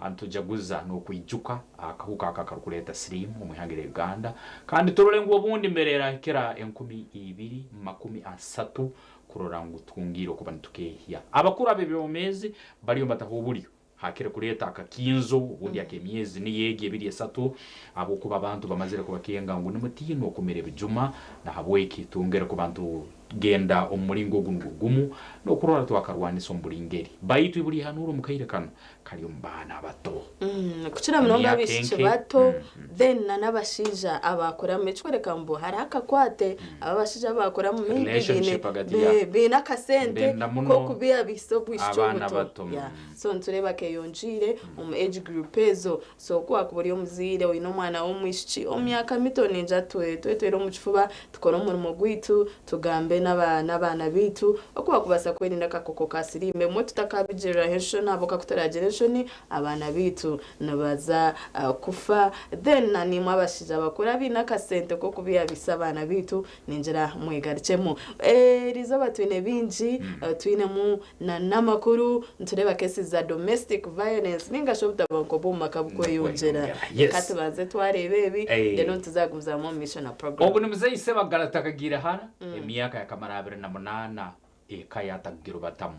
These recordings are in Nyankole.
Nitujaguza n'okwijuka akahuka aka akarikureeta siriimu omu ihanga erya Uganda kandi turore ngu obundi mbere erahikira 2030 kurora ngu twongiire okuba nitukeehya. Abakuru ab'eby'obwomeezi bariyo nibataho oburyo hakire kureeta akakinzo obundi ak'emyezi niyo egi ebiri esatu ahabw'okuba abantu bamazire kubakenga ngu nimutiina okumira ebijuma nahabweki twongere kuba nitugenda omu muringo ogu nugwo gumu n'okurora twakarwanisa omu buri ngeri. Baitu buri ihanuura omu kaire kanu kari omu baana abato. Kukira munonga Emyaka abaishiki enke. bato then na n'abashaija abaakuramu ekikworeka ngu hariho akakwate aba abashaija abaakuramu maybe baine Relationship hagati ya baine akasente Mbenda muno k'okubihabisa obwishiki abaana obuto. bato. Yeah. So nitureeba keyongyeire omu age group ezo. So ku wakuba ori omuzaire oine omwana w'omwishiki omu myaka mito ningira twetwere omu kifuba tukore omurimo gwaitu tugambe n'abaana baitu oku bakubaasa kwerinda akakooko ka siriimu. Ebimwe tutakabigiriraho enshoni ahabw'okuba ku turaagira enshoni abaana baitu nibaza kufa. Then na naimwe abashaija bakuru abaine akasente k'okubihabisa abaana baitu ningira mwegarukyemu. Eriizooba twine bingi, twinemu na n'amakuru nitureeba cases za domestic violence ninga shi obutabanguko bw'omu maka bukweyongyera. Bukweyongyera, Reka yes. tubanze twareeba ebi Eh. then tuzagumizamu omu maisho na program. Ogu ni muzeeyi Ssebagala tutakagiire hara, emyaka yakamara 28 eka ye atagirubatamu.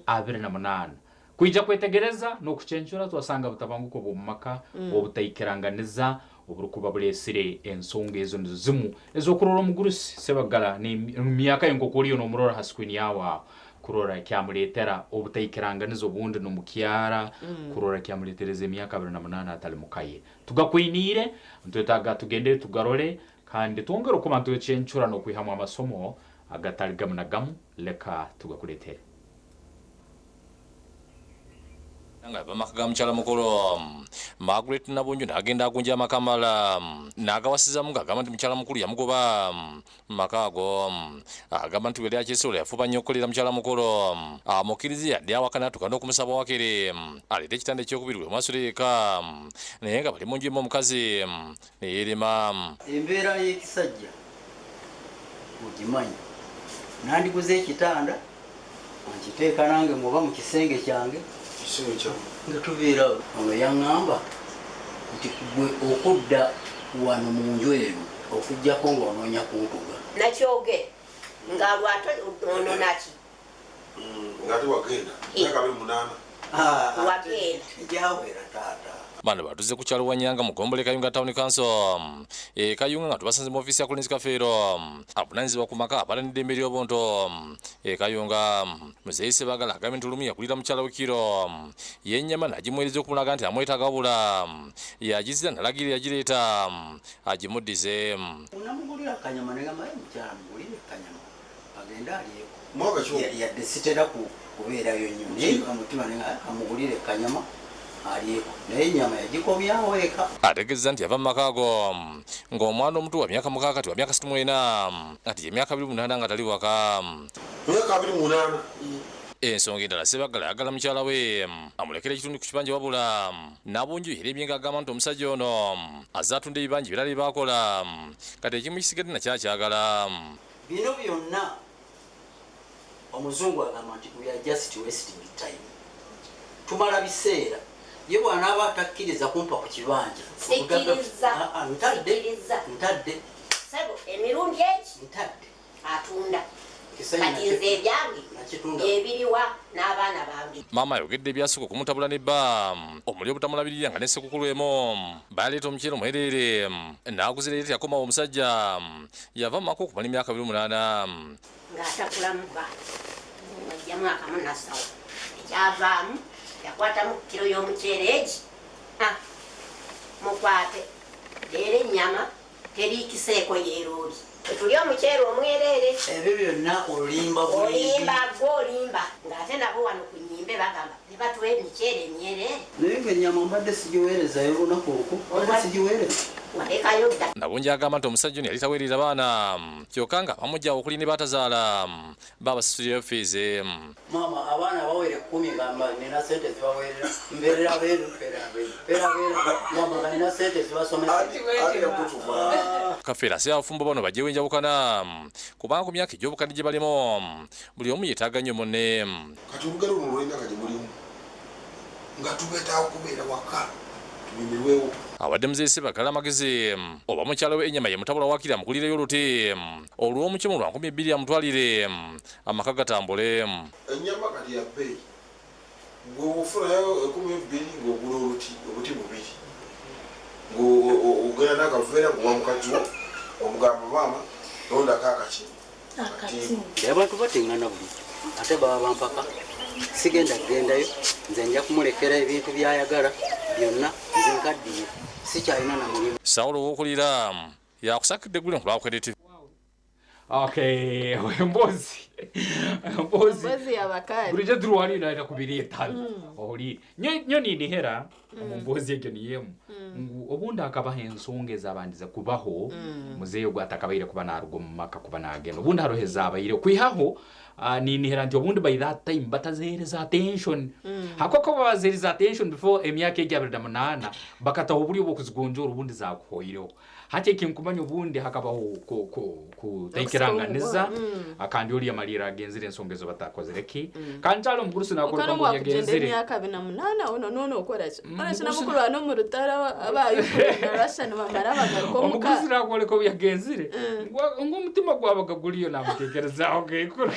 28. Kwija kwetegereza n'okucencura twasanga butabanguko bw'omu maka obutaikiranganiza oburikuba bureetsire ensonga ezo nizo zimu ez'okurora omugurusi Ssebagala n'emyaka ye nk'oku oriyo n'omurora ha screen yaawe aho kurora kyamureetera obutaikiranganiza obundi n'omukyara kurora kyamureetereza emyaka 28 atari muka ye. Tugakwiniire, nitwetaaga tugende tugarore kandi twongere okuba nitwecencura n'okwihamu amasomo agatari gamu na gamu. Leka tugakureetere. Nga yava mu maka ga mukyala mukulu Margaret Nabunju n'agenda agunja amaka amalala n'agawasizamu ng'agamba nti mukyala mukulu yamugoba mu maka ago. Agamba nti bwe yali akyesobola yafuba nnyo okukolera mukyala mukulu amukkirize yadde awaka n'atuuka n'okumusaba wakiri aleete ekitanda ekyokubiri buli omu asule yekka naye nga bali mu nju emu omukazi ne yeerema. Embeera y'ekisajja ogimanyi, nandiguze ekitanda Nkiteeka nange ngu oba mu kisenge kyange nga tubeera. Ono yaŋŋamba nti ggwe okudda wano mu nju eno okuggyako ng'onoonya kuntuga. Nakyogera nga lwate ononaki? Ng'ate wagenda emyaka 28. Wagenda. Tegyawera taata. Bano batuze ku kyalo Wanyanga mu ggombolola e Kayunga Town Council e Kayunga nga tubasanze mu ofiisi ya Collins Kafeero avunaanyizibwa ku maka abala n'eddembe ly'obuntu e Kayunga. Muzeeyi Ssebagala agambye nti olumu yagulira mukyala we kiro y'ennyama n'agimuweereza okumulaga nti amwetaaga wabula yagizira n'alagira eyagireeta agimuddize. Namugulira akanyama ne ngamba mukyala mugulire akanyama agende alyeko. Mwaka ki ogwo? Yadde sitera kubeerayo nnyo naye omutima ne amugulire akanyama alyeko naye ennyama yagikomyawo eka. Ategeezezza nti yava mu maka ago ng'omwana omuto wa myaka mukaaga kati wa myaka 64 kati gye myaka 28 nga tali waka. Myaka 28? Ensonga endala Ssebaggala ayagala mukyala we amulekere ekitundu ku kibanja wabula Nabunju yeeremye ng'agamba nti omusajja ono azze atunda ebibanja ebirala bye baakola kati ekimu kisigadde nakyo akyagala. Bino byonna omuzungu agamba nti we are just wasting time, tumala biseera. Ye bw'anaaba atakkiriza kumpa ku kibanja, Sikkiriza. Ah, ah, ntadde, Sikkiriza. ntadde, Ssebo emirundi egi ntadde. atunda Kisenyi kati nze ebyange nakitunda. byebiriwa n'abaana bange. Maama ayogedde ebyasooka okumutabula ne bba omuli obutamulabirira nga ne ssekukulu emu baleeta omuceere omwereere n'aguzira era teyakomawo omusajja yava mu maka okumala emyaka 28. Ng'atakulamu bba aggyamu akamu n'assawo ekyavaamu yakwatamu kiro y'omuceere egi mukwate leero ennyama teriikiseeko yeerooli. Tulya omuceere omwereere. Ebyo byonna olimba bulimbi. Olimba gwe olimba ng'ate nabo wano ku nnyimbe bagamba ne batuwa emiceere emyereere. Naye ng'ennyama mbadde sigiweerezayo olunaku olwo, mbadde sigiweereza. Walekayo dda. Nabungi agamba nti omusajja ono yali taweerera baana kyokka nga abamuggya okuli ne b'atazaala babasasulirayo fiizi. Maama abaana bawera ekkumi nga nina ssente zibaweerera, mbeerera beeru, mbeera beeru, mbeera beeru, maama nga nina ssente zibasomesa. Kafeero asabye abafumbo bano baggyewo enjawukana kubanga ku myaka egy'obukadde gye balimu buli omu yeetaaga nnyo munne. Kati olugero luno olw'emyaka gye mulimu Nga tubetaaga kubeera waka tunyumirwewo. Awadde Muzeeyi Ssebagala amagezi oba mukyala we ennyama yemutabula waakiri amugulireyo oluti olw'omukyemu lwa 2000 amutwalire amaka gatambule. Ennyama kati ya bbeeyi, gwe bw'ofunayo 2000 ng'ogula oluti obuti bubiri ng'ogenda n'akaveera ng'owa mukazi wo omugamba maama londako akaki Akati. Abantu batingana bulijjo ate baba bampaka sigenda kugendayo nze nja kumulekera ebintu byayagala byonna nze nkaddiye sikyalina na mulimu. Saulo Wokulira yakusakidde eggulire ku lwa Bukedde TV. Okay, emboozi emboozi Emboozi y'abakazi. bulijjo turwalire naina kubireeta oli nyo nyo ninihera omu mboozi egyo niyo emu ngu obundi hakabaho ensonga ezabandize kubaho muzeeyi ogu atakabaire kuba naruga omu maka kuba nagenda obundi haroho ezabaireho kwihaho ah, ninihira nti obundi by that time batazihereza attention habwokuba bazihereza attention before emyaka egi 28 bakataho oburyo bw'okuzigonjoora obundi zakuhoireho Hati ekinkumanya obundi hakabaho kutaikiranganiza kandi oriya amalirra agenzire ensonga ezo batakozire ki kandi nkyali omugurusi Kwonka nakoreka n'obu ngu wakugyenda yagenzire emyaka 28 ono noona okora ki? Mbwenu shi n'abakurwana omu rutaro aba Ukraine na Russia nibamara bagaruka omuka? Omugurusi nakwoleka obu yagenzire ngu omutima gwabaga guriyo namutekerezaho nkaikuru.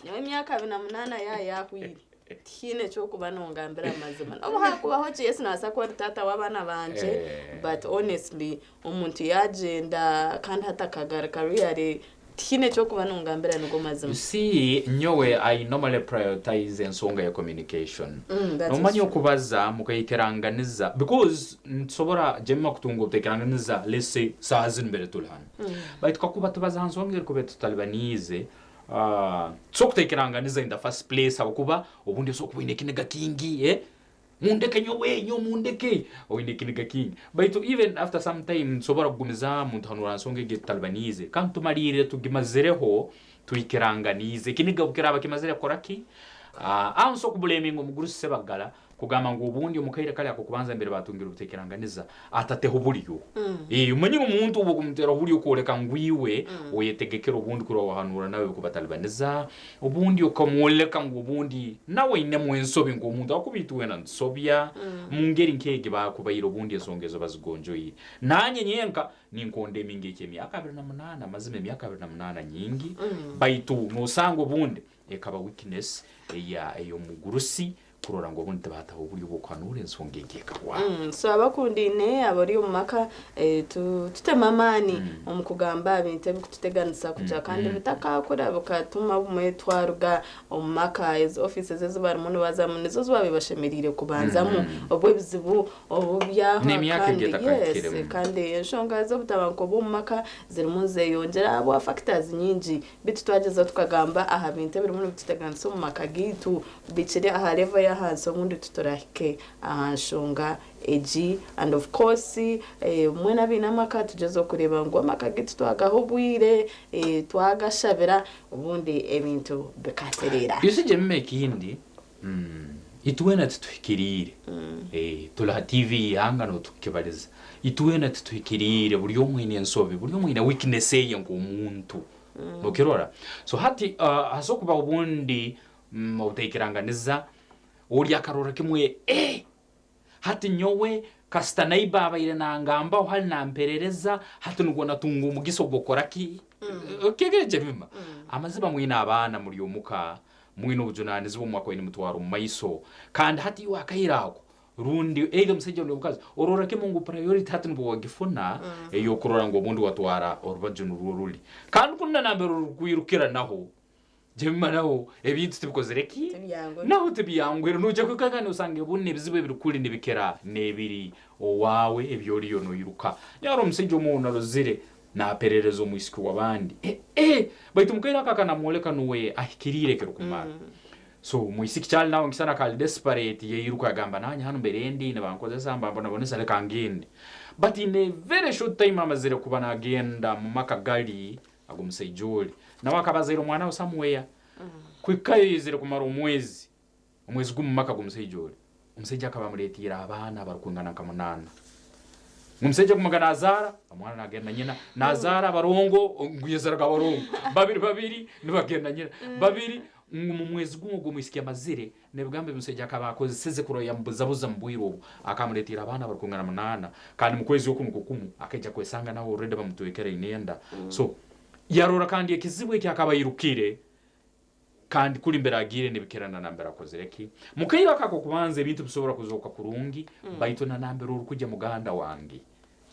Nyowe emyaka 28 yaaba yahwire. Tihaine eky'okuba nongambira amazima. N'obu haakubaho ki, yes noobaasa kuba ori taata w'abaana bangye but honestly omuntu yaagyenda kandi hati akagaruka really tihaine eky'okuba nongambira nigo mazima. You see nyowe I normally prioritize ensonga ya communication. That is Nomanya true. okubaza mukaikiranganiza because nitusobora Jemima kutunga obutaikiranganiza let's say saaha zinu mbere turi hanu. Baitu kakuba tubaza ha nsonga erikuba etutalibaniize, Tisobola kutekeranganiza in the first place habwokuba obundi osobola kuba oine ekiniga kingi eh, mundeke nyowe, nyowe mundeke, oine ekiniga kingi. Baitu even after some time nitusobora kugumizaamu nituhanura ha nsonga egi etutalibaniize kandi tumalirre tugimazireho twikiranganiize. Ekiniga obu kiraaba kimazire kukora ki? Aho nsobola kubuleminga omugurusi Sebagala Kugamba ngu obundi omu kaire kali ak'okubanza mbere baatungire obutekeranganiza, atateho bulyo. Ee, omanyire omuntu obu okumuteraho bulyo kwoleka ngu iwe oyetegekere obundi kurora wahanuura nawe bikubatalibaniza, obundi okamwoleka ngu obundi nawe ainemu ensobi nk'omuntu ahakuba itwena nitusobya. Mu ngeri nk'egi baakubaire obundi ensonga ezo bazigonjoire. Naanye nyenka ninkondeminga eky'emyaka 28, mazima emyaka 28 nyingi, baitu noosanga obundi ekaba weakness eya ey'omugurusi kurora ngu obundi tibaataho oburyo bw'okuhanuura ensonga egi ekahwaho. So abakundaine abari omu maka tutemu amaani omu kugamba aha bintu ebirikututeganisa kugira kandi bitakakura bikatuma obumwe twaruga omu maka. Ezi offices ezi barimu nibazamu nizo ezi baabaire bashemereire kubanzamu obu ebizibu obu byahwa N'emyaka egi kandi yes etakahikiremu. kandi enshonga z'obutabanguko bw'omu maka zirimu nizeyongyera ahabwa factors nyingi. Beitu twagyezaho tukagamba aha bintu ebirimu nibituteganisa omu maka gaitu bikiri aha level y'ahansi obundi titurahike aha nshonga egi and of course mwena abaine amaka tugyezeho kureeba ngu amaka gaitu twagaha obwire, twagashabira obundi ebintu bikatereera. You see Jemimah ekindi itwena tituhikiriire turi aha TV y'eihanga notukibariza itwena tituhikiriire buri omwe aine ensobi buri omwe aine weakness eye nk'omuntu Nokirora? So hati hasobora kubaho obundi obutaikiranganiza, ori akarora kimwe, eh! Hati nyowe kasita neighbor abaire nangambaho hali namperereza, hati nubwo natunga omugisa ogw'okukora ki? Okigere Jemima? Amazima mwine abaana muri omuka, mwine obujunanizibwa obu mwakabaire nimutwara omu maiso, kandi hati iwe akaire ako Rundi either omusaija rundi omukazi, ororra kimu ngu priority hati nubwo wagifuna ey'okurora ngu obundi watwara orubaju nurwo ruli. Kandi kunu na nambere orukwirukira naho, Jemima naho ebintu tibikozire ki? Tibyanguhire. Naho tibyanguhire. Noija kwikara nosanga obundi n'ebizibu ebiri kuli nibikira n'ebiri owaawe ebi oriyo noiruka. Nyowe haroho omusaija omu ou narozire naperereza omwisiki w'abandi. Eh eh! Baitu omu kaire ako akanamwoleka nuwe ahikiriire ekirukumara. So omwisiki kyali nawe nikisana kali desperate yairuka yagamba nanye hanu mbere ndi nibankozesa nibambonabonesa reka ngende. But in a very short time amazire kuba nagenda mumaka gali agomusaija ori nawe akaba azaire omwana we somewhere kuhikayo yaizire kumara omwezi, omwezi gumu mumaka gomusaija ori omusaija akaba amuretiire abaana abarikwingana nka munana. Ngu omusaija agumaga nazaara omwana nagenda na nyina, nazaara abarongo ngu yazaraga abarongo babiri babiri nibagenda na nyina babiri. Ngu mu mwezi gumwe ogu omwisiki amazire, n'ebigambo ebi omusaija akaba akozeseze kurora yamubuzabuza mu bwire obu, akamuleetiire abaana abarikwingana munaana, kandi mu kwezi oku nikwo kumu akaija kwesanga nawe already bamutwekere aine enda. So, yarora kandi ekizibu eki akaba airukire, kandi kuri mbere agiire nibikirana na mbere akozire ki. Mu kaire ako ak'okubanza ebintu bisobora kuzooka kurungi, baitu na nambere orukugya muganda wange.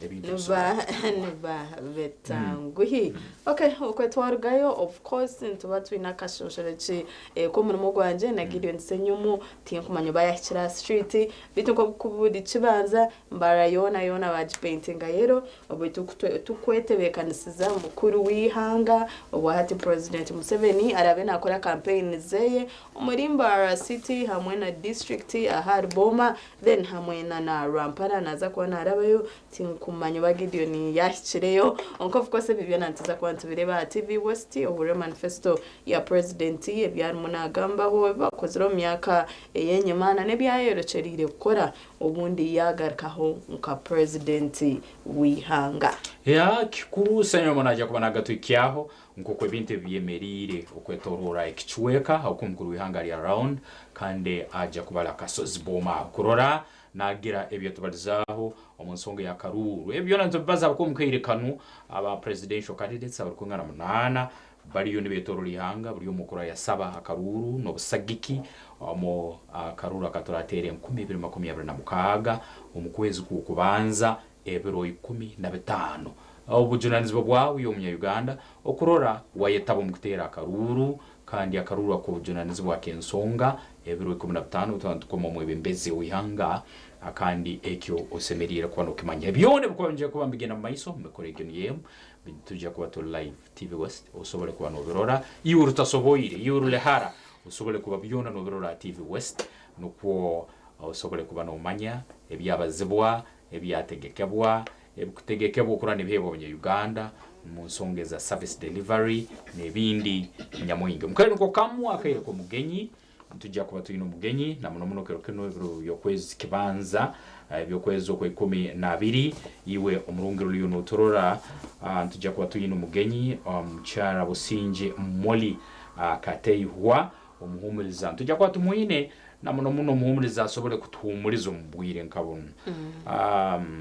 Ebintu niba niba bitanguhi. Okay, okwe twarugayo, of course nituba twine akashonshorekye k'omurimo gwangye na Gideon Ssenyumu. Tinkumanya oba yahikire aha street, beitu nk'oku buri kibanza Mbarara yoona yoona bagipaintinga yellow, obwe tukwetebeekanisiza mukuru w'eihanga obwahati President Museveni araabe nakora campaign zeye omuri Mbarara City hamwe na district ahari Booma, then hamwe na na Rwampara naza kuba narabayo. Tinkumanya oba Gideon yahikireyo, kwonka of course ebi byona nituza kuba nitubireeba aha TV West, ohurire manifesto ya President, ebi arimu nagambaho, ebi bakozire omu myaka ey'enyima na n'ebi ayorekyereire kukora obundi yagarukaho nka President w'eihanga. Ya kikuru Ssenyomo naija kuba nagatwikyaho nk'oku ebintu ebi byemereire okwetoroora ekicweka oku omukuru w'eihanga ari around kandi aja kubara akasozi booma aho kurora nagira ebi yatubalizaaho omu nsonga ya karuuru. Ebi byona nitubibaza ahabw'okuba omu kaire kanu aba presidential candidates abarikwingana munaana bariyo nibetoroora eihanga buri omwe oku arayasaba akaruuru n'obusagiki omu karuuru aka turateera 2026 omu kwezi kw'okubanza ebiro 15. Obujunanizibwa bwawe iwe omunya-Uganda okurora wayetaba omu kuteera akaruuru kandi akaruuru ak'obujunanizibwa ak'ensonga ebiro 15 obu turaba nitukoma omwebembezi w'eihanga kandi ekyo osemeriire kuba nokimanya. Byona ebikuba nibiija kuba nibigenda omu maiso omu mikoro egyo niyo emu nitwija kuba turi live TV West osobole kuba nobirora iwe orutasoboire iwe oruri hara osobole kuba byona nobirora aha TV West nukwo osobole kuba nomanya ebyabazibwa, ebyategekebwa, ebikutegekebwa okurora nibiheebwa abanya-Uganda omu nsonga eza service delivery n'ebindi nyamwingi. Omu kaire niko kamu akaire k'omugenyi, nitwija kuba twine omugenyi na muno muno kiro kinu ebiro by'okwezi kibanza eby'okwezi okw'ikumi n'abiri. Iwe omurungi ruriyo noturora, nitwija kuba twine omugenyi omukyara Busingye Molly Kateihwa omuhuumuriza. Nitwija kuba tumwine na muno muno omuhuumuriza asobole kutuhuumuriza omu bwire nka bunu.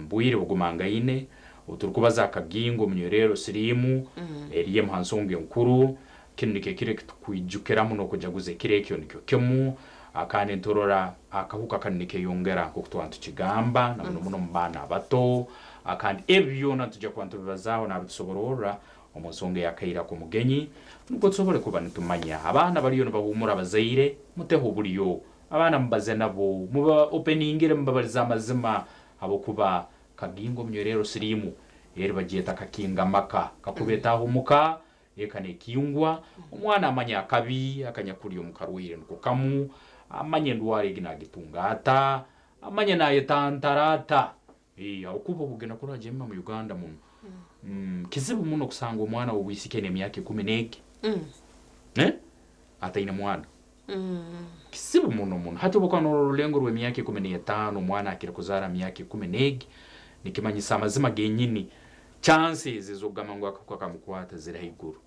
Bwire bugumangaine obu turikubaza akagingo omunywererero siriimu eri emu ha nsonga enkuru. Kinu nikyo ekiro eki tukwijukiramu n'okujaguza ekiro ekyo nikyo kimu. Kandi niturora akahuka kanu nikeyongera nk'oku twaba nitukigamba na muno muno omu baana abato. Kandi ebi byona nitwija kuba nitubibazaaho naabitusobororra omu nsonga ey'akaire ak'omugenyi nukwo tusobole kuba nitumanya. Abaana bariyo nibahuumura abazaire, muteho oburyo. Abaana mubaze nabo, muba openingire mubabalize amazima habwokuba kagingo omunywererero siriimu eri bagyeta kakinga maka. Kakuba etaaha omuka, eka nekingwa, omwana amanya akabi akanyakuri omu karwaire niko kamu, amanye endwara egi nagitunga ata, amanye nayetantara ata. Ahabw'okuba obugenda kurora Jemima mu Uganda muno, kizibu muno kusanga omwana w'obwisiki aine emyaka ikumi n'egi ataine mwana. Kizibu muno muno. Hati obu okuba norora orulengo rw'emyaka 15 omwana akire kuzaara myaka ikumi n'egi, nikimanyisa amazima genyini chances ez'okugamba ngu akahuka kamukwata ziri haiguru.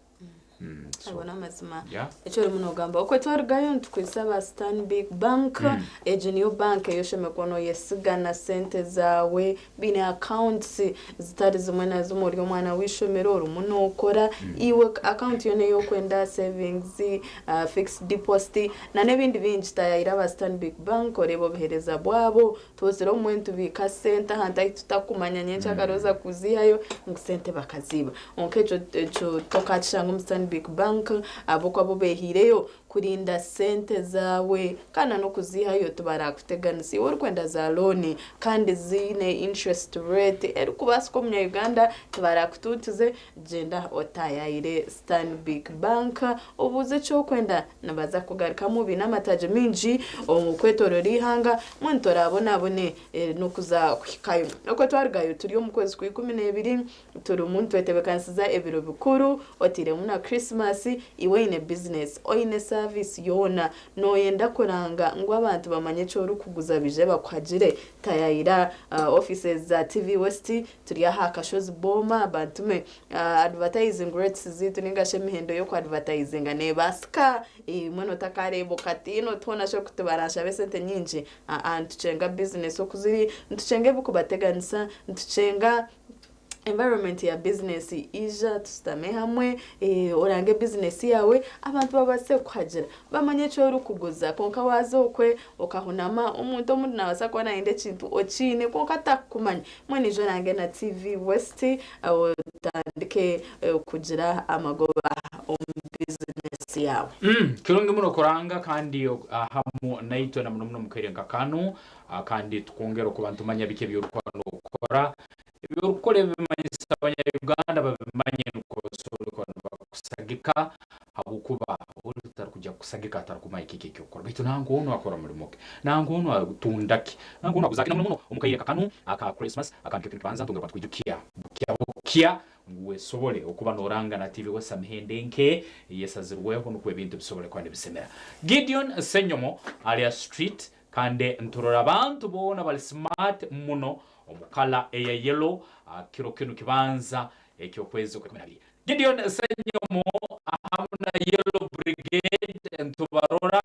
So, Ago n'amazima. yeah. Eki orimu noogamba. Okwe twarugayo nitukwitsa aba Stanbic Bank. Egyo niyo bank ei oshemereire kuba nooyesiga na sente zaawe. Baine accounts zitari zimwe na zimwe. Ori omwana w'eishomero, orimu nookora, iwe account yoona ei orikwenda, savings, fixed deposit n'ebindi bingi. Taayaayira aba Stanbic Bank oreebe obuheereza bwabo. Twozire obumwe nitubiika sente ahantu ahu tutakumanya nyenkyakare oza kuziihayo ngu sente bakaziiba. Kwonka ekyo ekyo tokakishanga omu Stanbic Bank ahabw'okuba bo beehaireyo kurinda sente zaawe kandi na n'okuziihayo tibarakuteganisa. Iwe orikwenda za looni kandi ziine interest rate erikubaasika omunya Uganda tibarakutuutuze, gyenda otaayaayire Stanbic Bank obuuze eki orikwenda nibaza kukugarukamu. Baine amataagi maingi omu kwetooroora eihanga mbwenu toraabonabone n'okuza kuhikayo. Okwo twarugayo turi omu kwezi kwa 12 Turimu nitwetebekanisiza ebiro bikuru, otairemu na Krisimasi, iwe oine bizinesi, oine. service yoona, nooyenda kuranga ngu abantu bamanye eki orikuguza baije bakuhagire, tayayira offices za TV West, turi aha Kashozi Boma, bantume advertising rates zaitu ninga shi emihendo y'oku advertisinga neebaasika, mbwenu otakareeba okatiina oti hoona shi oku tibaranshabe esente nyingi, aa nitucenga bizinesi oku ziri, nitucenga ebirikubateganisa, nitucenga environment ya bizinesi, ija tushutame hamwe, orange bizinesi yaawe abantu babaase kukuhagira, bamanye eki orikuguza kwonka waaza okwe okahunama omuntu omundi naabaasa kuba naayenda ekintu okiine kwonka atakukumanya, mbwenu ija orange na TV West otandike kugira amagoba omu bizinesi yaawe. Kirungi muno kuranga kandi hamu naitwe na muno muno omu kaire nka kanu kandi tukwongera okuba nitumanya biki ebi orikuba nokora. Ebi orikukora ebimanyisa abanya-Uganda babimanye nukwo basobole kuba nibakusagika habwokuba ori otarikugya kukusagika atarikumanya kiki eki orikukora. Baitu nangwa onu akora mulimo ki? Nangwa onu atunda ki? Nangwa onu aguza ki? Na muno muno omu kaire nka kanu aka Christmas aka nikyo kinu kibanza ntongera kuba ntukwijukya bukya bukya ngu wesobole okuba noranga na TV West ha mihendo enke eyesazirweho nukwo ebintu bisobole kuba nibisemera. Gideon Ssenyomo ali ha street Kandi nturora abantu boona bali smart muno omu kala eya yellow kiro kinu kibanza eky'okwezi okw'ekumi nabiri. Gideon Ssenyomo hamu na Yellow Brigade ntubarora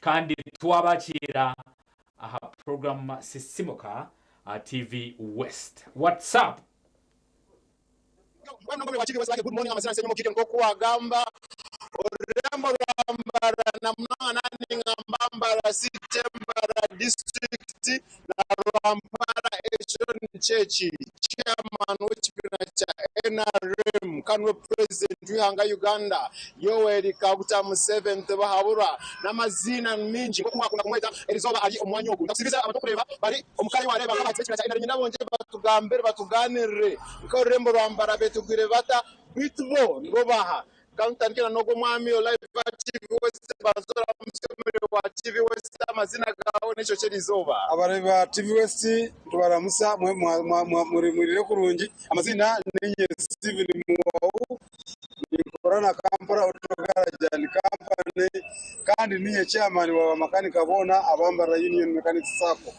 kandi twabakiira aha program Sisimuka TV West. What's up? Nk'oku waagamba, orurembo rwa Mbarara na munonga naaba ningamba Mbarara City, Mbarara District na Rwampara ekiro nikyo eki, Chairman w'ekibiina kya NRM kandi niwe Purezidenti w'eihanga Uganda Yoweri Kaguta Museveni Tibahaburwa n'amaziina maingi nk'oku mwakunda kumweta erizooba ari omu mwanya ogu. Nkakusibiza abarikukureeba bari omu ka ei waareeba nk'abahatsi b'ekibiina kya NRM nyine abongye batugambire batugaaniirire nk'orurembo rwa Mbarara beetegwire bata beitu bo nibo baaha? Ka ntandike na n'ogwo omwami o live aha TV West banza oramutsye omurimo gwa TV West amaziina gaawe n'ekiro ky'erizooba. Abareebi ba TV West nitubaramutsya mwiriire kurungi. Amaziina ninye Steven Muwawu ninkora na Kampala Auto Garage and Company kandi ninye chairman wa bamakanika boona aba Mbarara Union Mechanics Sacco.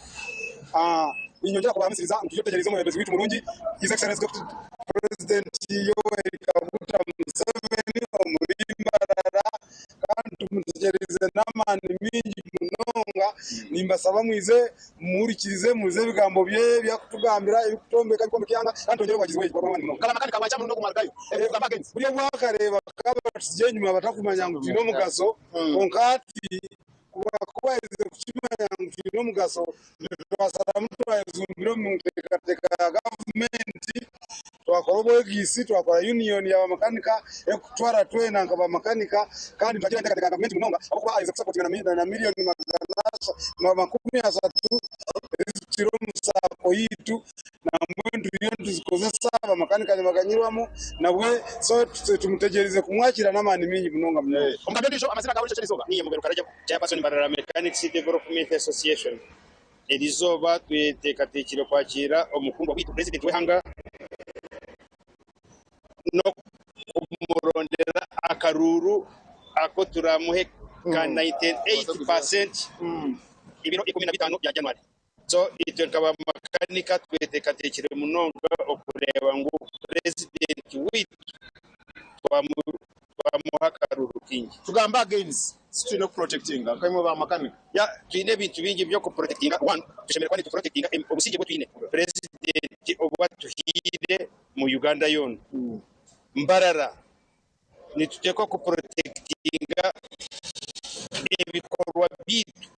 Ninyongyera kubaramusiriza ngu turiyo tutegyereize omwebembezi waitu murungi His Excellency Dr. President Yoweri Kaguta Museveni omuri Mbarara kandi tumutegyereize n'amaani maingi munonga. Nimbasaba mwize mumuhurikirize muhurize ebigambo bye ebi arikutugambira ebirikutombeka ebirikwombeka eihanga kandi twongyere obuhagizi bwaitu bw'amaani munonga. Buri obwakare bakaba batutsiga enyima batakumanya ngu twine omugaso kwonka hati Ku baakubaherize kukimanya ngu twine omugasho, nitwasharamu twayejumbira omu nteekateeka ya gavumenti, twakora obwegaitsi, twakora yuniyoni ya bamakanika erikututwara twena nka bamakanika kandi nitwagira enteekateeka ya gavumenti munonga ahabw'okuba aherize kusapotinga na miriyoni 330 ezi tutaire omu saako yaitu nambwenu turiyo nituzikozesa bamakanika nibaganyirwamu nabwe so tumutegyereize kumwakiira n'amaani maingi munonga munonga. Omugambi ondiijo amazina gaawe n'ekiro ky'erizooba. Niinye Mugaruka Rajab, Chairperson Mbarara Mechanics Development Association. Erizooba tweteekateekire kwakiira omukundwa waitu Purezidenti w'eihanga n'okumurondera akaruuru aku turaamuhe ka 98% ebiro 15 bya January. So itwe nka bamakanika tweteekateekire munonga okureeba ngu Purezidenti waitu twamuha akaruuru kaingi. Tugambe against si twine kuprotectinga nka imwe ba makanika. Yeah, twine ebintu bingi by'okuprotectinga. One, tushemereire kuba nituprotectinga obusingye obu twine. Purezidenti obu atuhaire mu Uganda yoona. Mbarara nituteekwa kuprotectinga ebikorwa byaitu.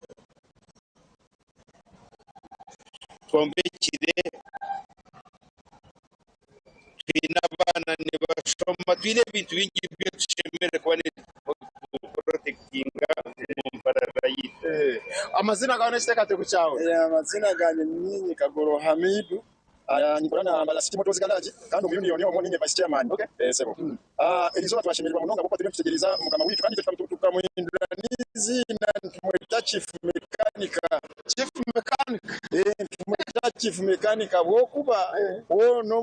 Twombekire, twine abaana nibashoma, twine ebintu bingi ebi tushemereire kuba nituprotectinga omu mbarara yaitu. Amazina gaawe n'ekiteekateeko kyawe. Amazina gangye niinye Kagoro Hamidu. Ninkora na Mbarara City Motors Garage kandi omu union omwo ninye vice chairman. Sebo. Erizooba twashemererwa munonga ahabw'okuba turiyo nitutegereza mukama waitu kandi itwe tukamuhindura n'eiziina nitumweta Chief Mechanic. Chief Mechanic? Nitumweta Chief Mechanic ahabw'okuba woona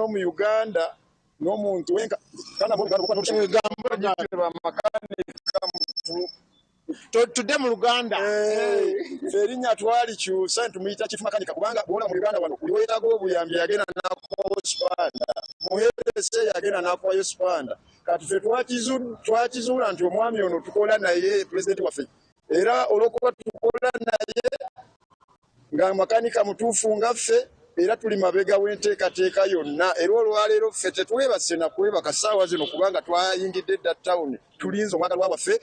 omu Uganda. N'omuntu wenka kandi ab'oruganda rw'okuba n'orushaka. Ebigambo Itwe bamakanika mutu. Tude mu Luganda. Ffe erinnya twalikyusa nitumuyita Chief Makanika kubanga bw'olaba mu Uganda wano buli weetaaga obuyambi yagenda n'akuwawo sipanda, muheerese yagenda n'akuwayo sipanda. Kati ffe twakizuula nti omwami ono tukola naye pulezidenti waffe era olw'okuba tukola naye nga makanika mutuufu nga ffe era tuli mabega w'enteekateeka yonna era olwaleero ffe tetwebase na kwebaka ssaawa zino kubanga twayingidde dda tawuni tulinze omwagalwa waffe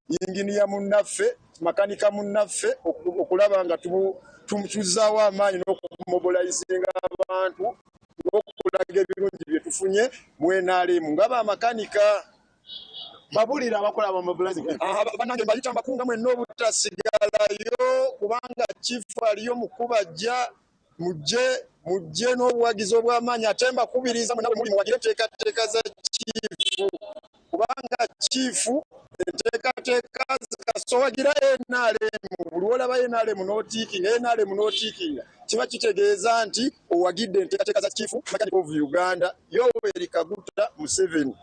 yinginiya munnaffe makanika munnaffe okulaba nga tuzzaawo amaanyi n'okumobilizinga abantu n'okulaga ebirungi bye tufunye mu NRM nga bamakanika. Babulire abakola aba mobilizing. Bannange mbayita mbakunga mwenna obutasigalayo kubanga chief aliyo mu kubajja mujje mujje n'obuwagizi obw'amaanyi ate mbakubiriza mwenna bwe muli muwagire enteekateeka za chief kubanga chief enteekateeka zikasowagira NRM buli lw'olaba NRM n'otiikinga NRM n'otiikinga kiba kitegeeza nti owagidde enteekateeka za chief mechanic of Uganda Yoweri Kaguta Museveni.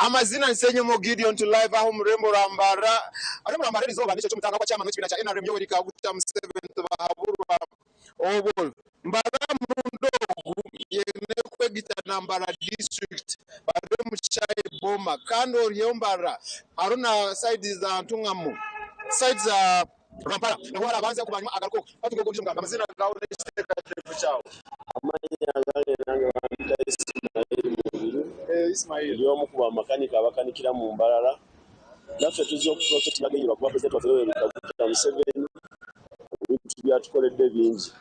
Amazina Nsenyomo Gideon to live aho omu rurembo rwa Mbarara. Orurembo rwa Mbarara erizooba n'ekiro ky'omutaano ogwa chairman w'ekibiina kya NRM Yoweri Kaguta Museveni Tibahaburwa obwo Mbarara murundi ogu yenekwegita na Mbarara district bari omu kishaayi Boma kandi oriyo Mbarara hariho na side za Ntungamo side za Rwampara naho harabanza kubanywa agaruka oku hati ogu ondiijo Amazina gaawe n'ekiteekateeko kyawe. Amannya agange nange bampita Ismail Mubiru. Ismail. Ndi omu ku bamakanika abakanikira mu Mbarara. Naffe tuzze okuprotectinga abagenyi lwakuba Pulezidenti waffe Yoweri Kaguta Museveni ebintu by'atukoledde bingi.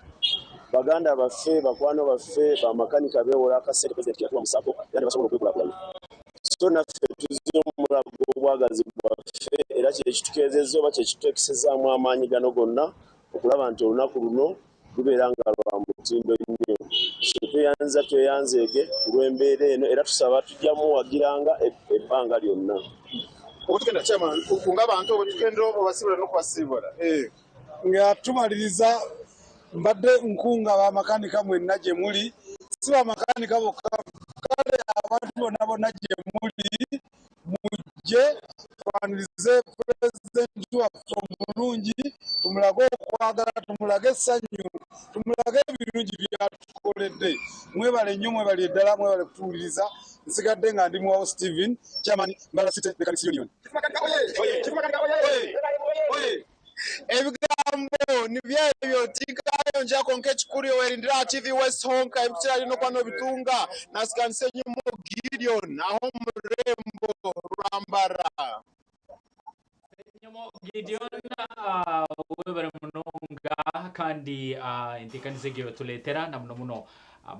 Baganda baffe, bakwano baffe, bamakanika beewola akasente Pulezidenti ke yatuwa mu sacco era ne basobola okwekulaakulanya. So naffe tuzze omulaga obwagazi bwaffe era kye kitukeezezza oba kye kituteekesezaamu amaanyi gano gonna okulaba nti olunaku luno lubeera nga lwa mutindo nnyo. So tweyanziza tweyanzeege ku lw'embeera eno era tusaba tujja muwagiranga ebbanga lyonna. Obutugenda chairman kunga abantu obutugenda obasibula n'okubasibula. Eh. Nga tumaliriza mbadde nkunga bamakanika mwenna gye muli, si bamakanika bokka kale abantu bonna bonna gye muli mujje twanirize pulezidenti waffe omulungi, tumulage okwagala, tumulage essanyu, tumulage ebirungi byatukoledde. Mwebale nnyo, mwebale ddala, mwebale kutuwuliriza. Nsigadde nga ndi Muwawo Steven, Chairman Mbarara City Mechanics Union. Ebigambo nibyo ebyo tinkayongyera kwonka ekikuru iwe werindire aha TV West honka ebikukira hariyo n'okuba nobitunga. Nasiganisa enyima Gideon aho omu rurembo rwa Mbarara. Nyomo Gideon webare munonga kandi enteekaniza egyo otureetera na muno muno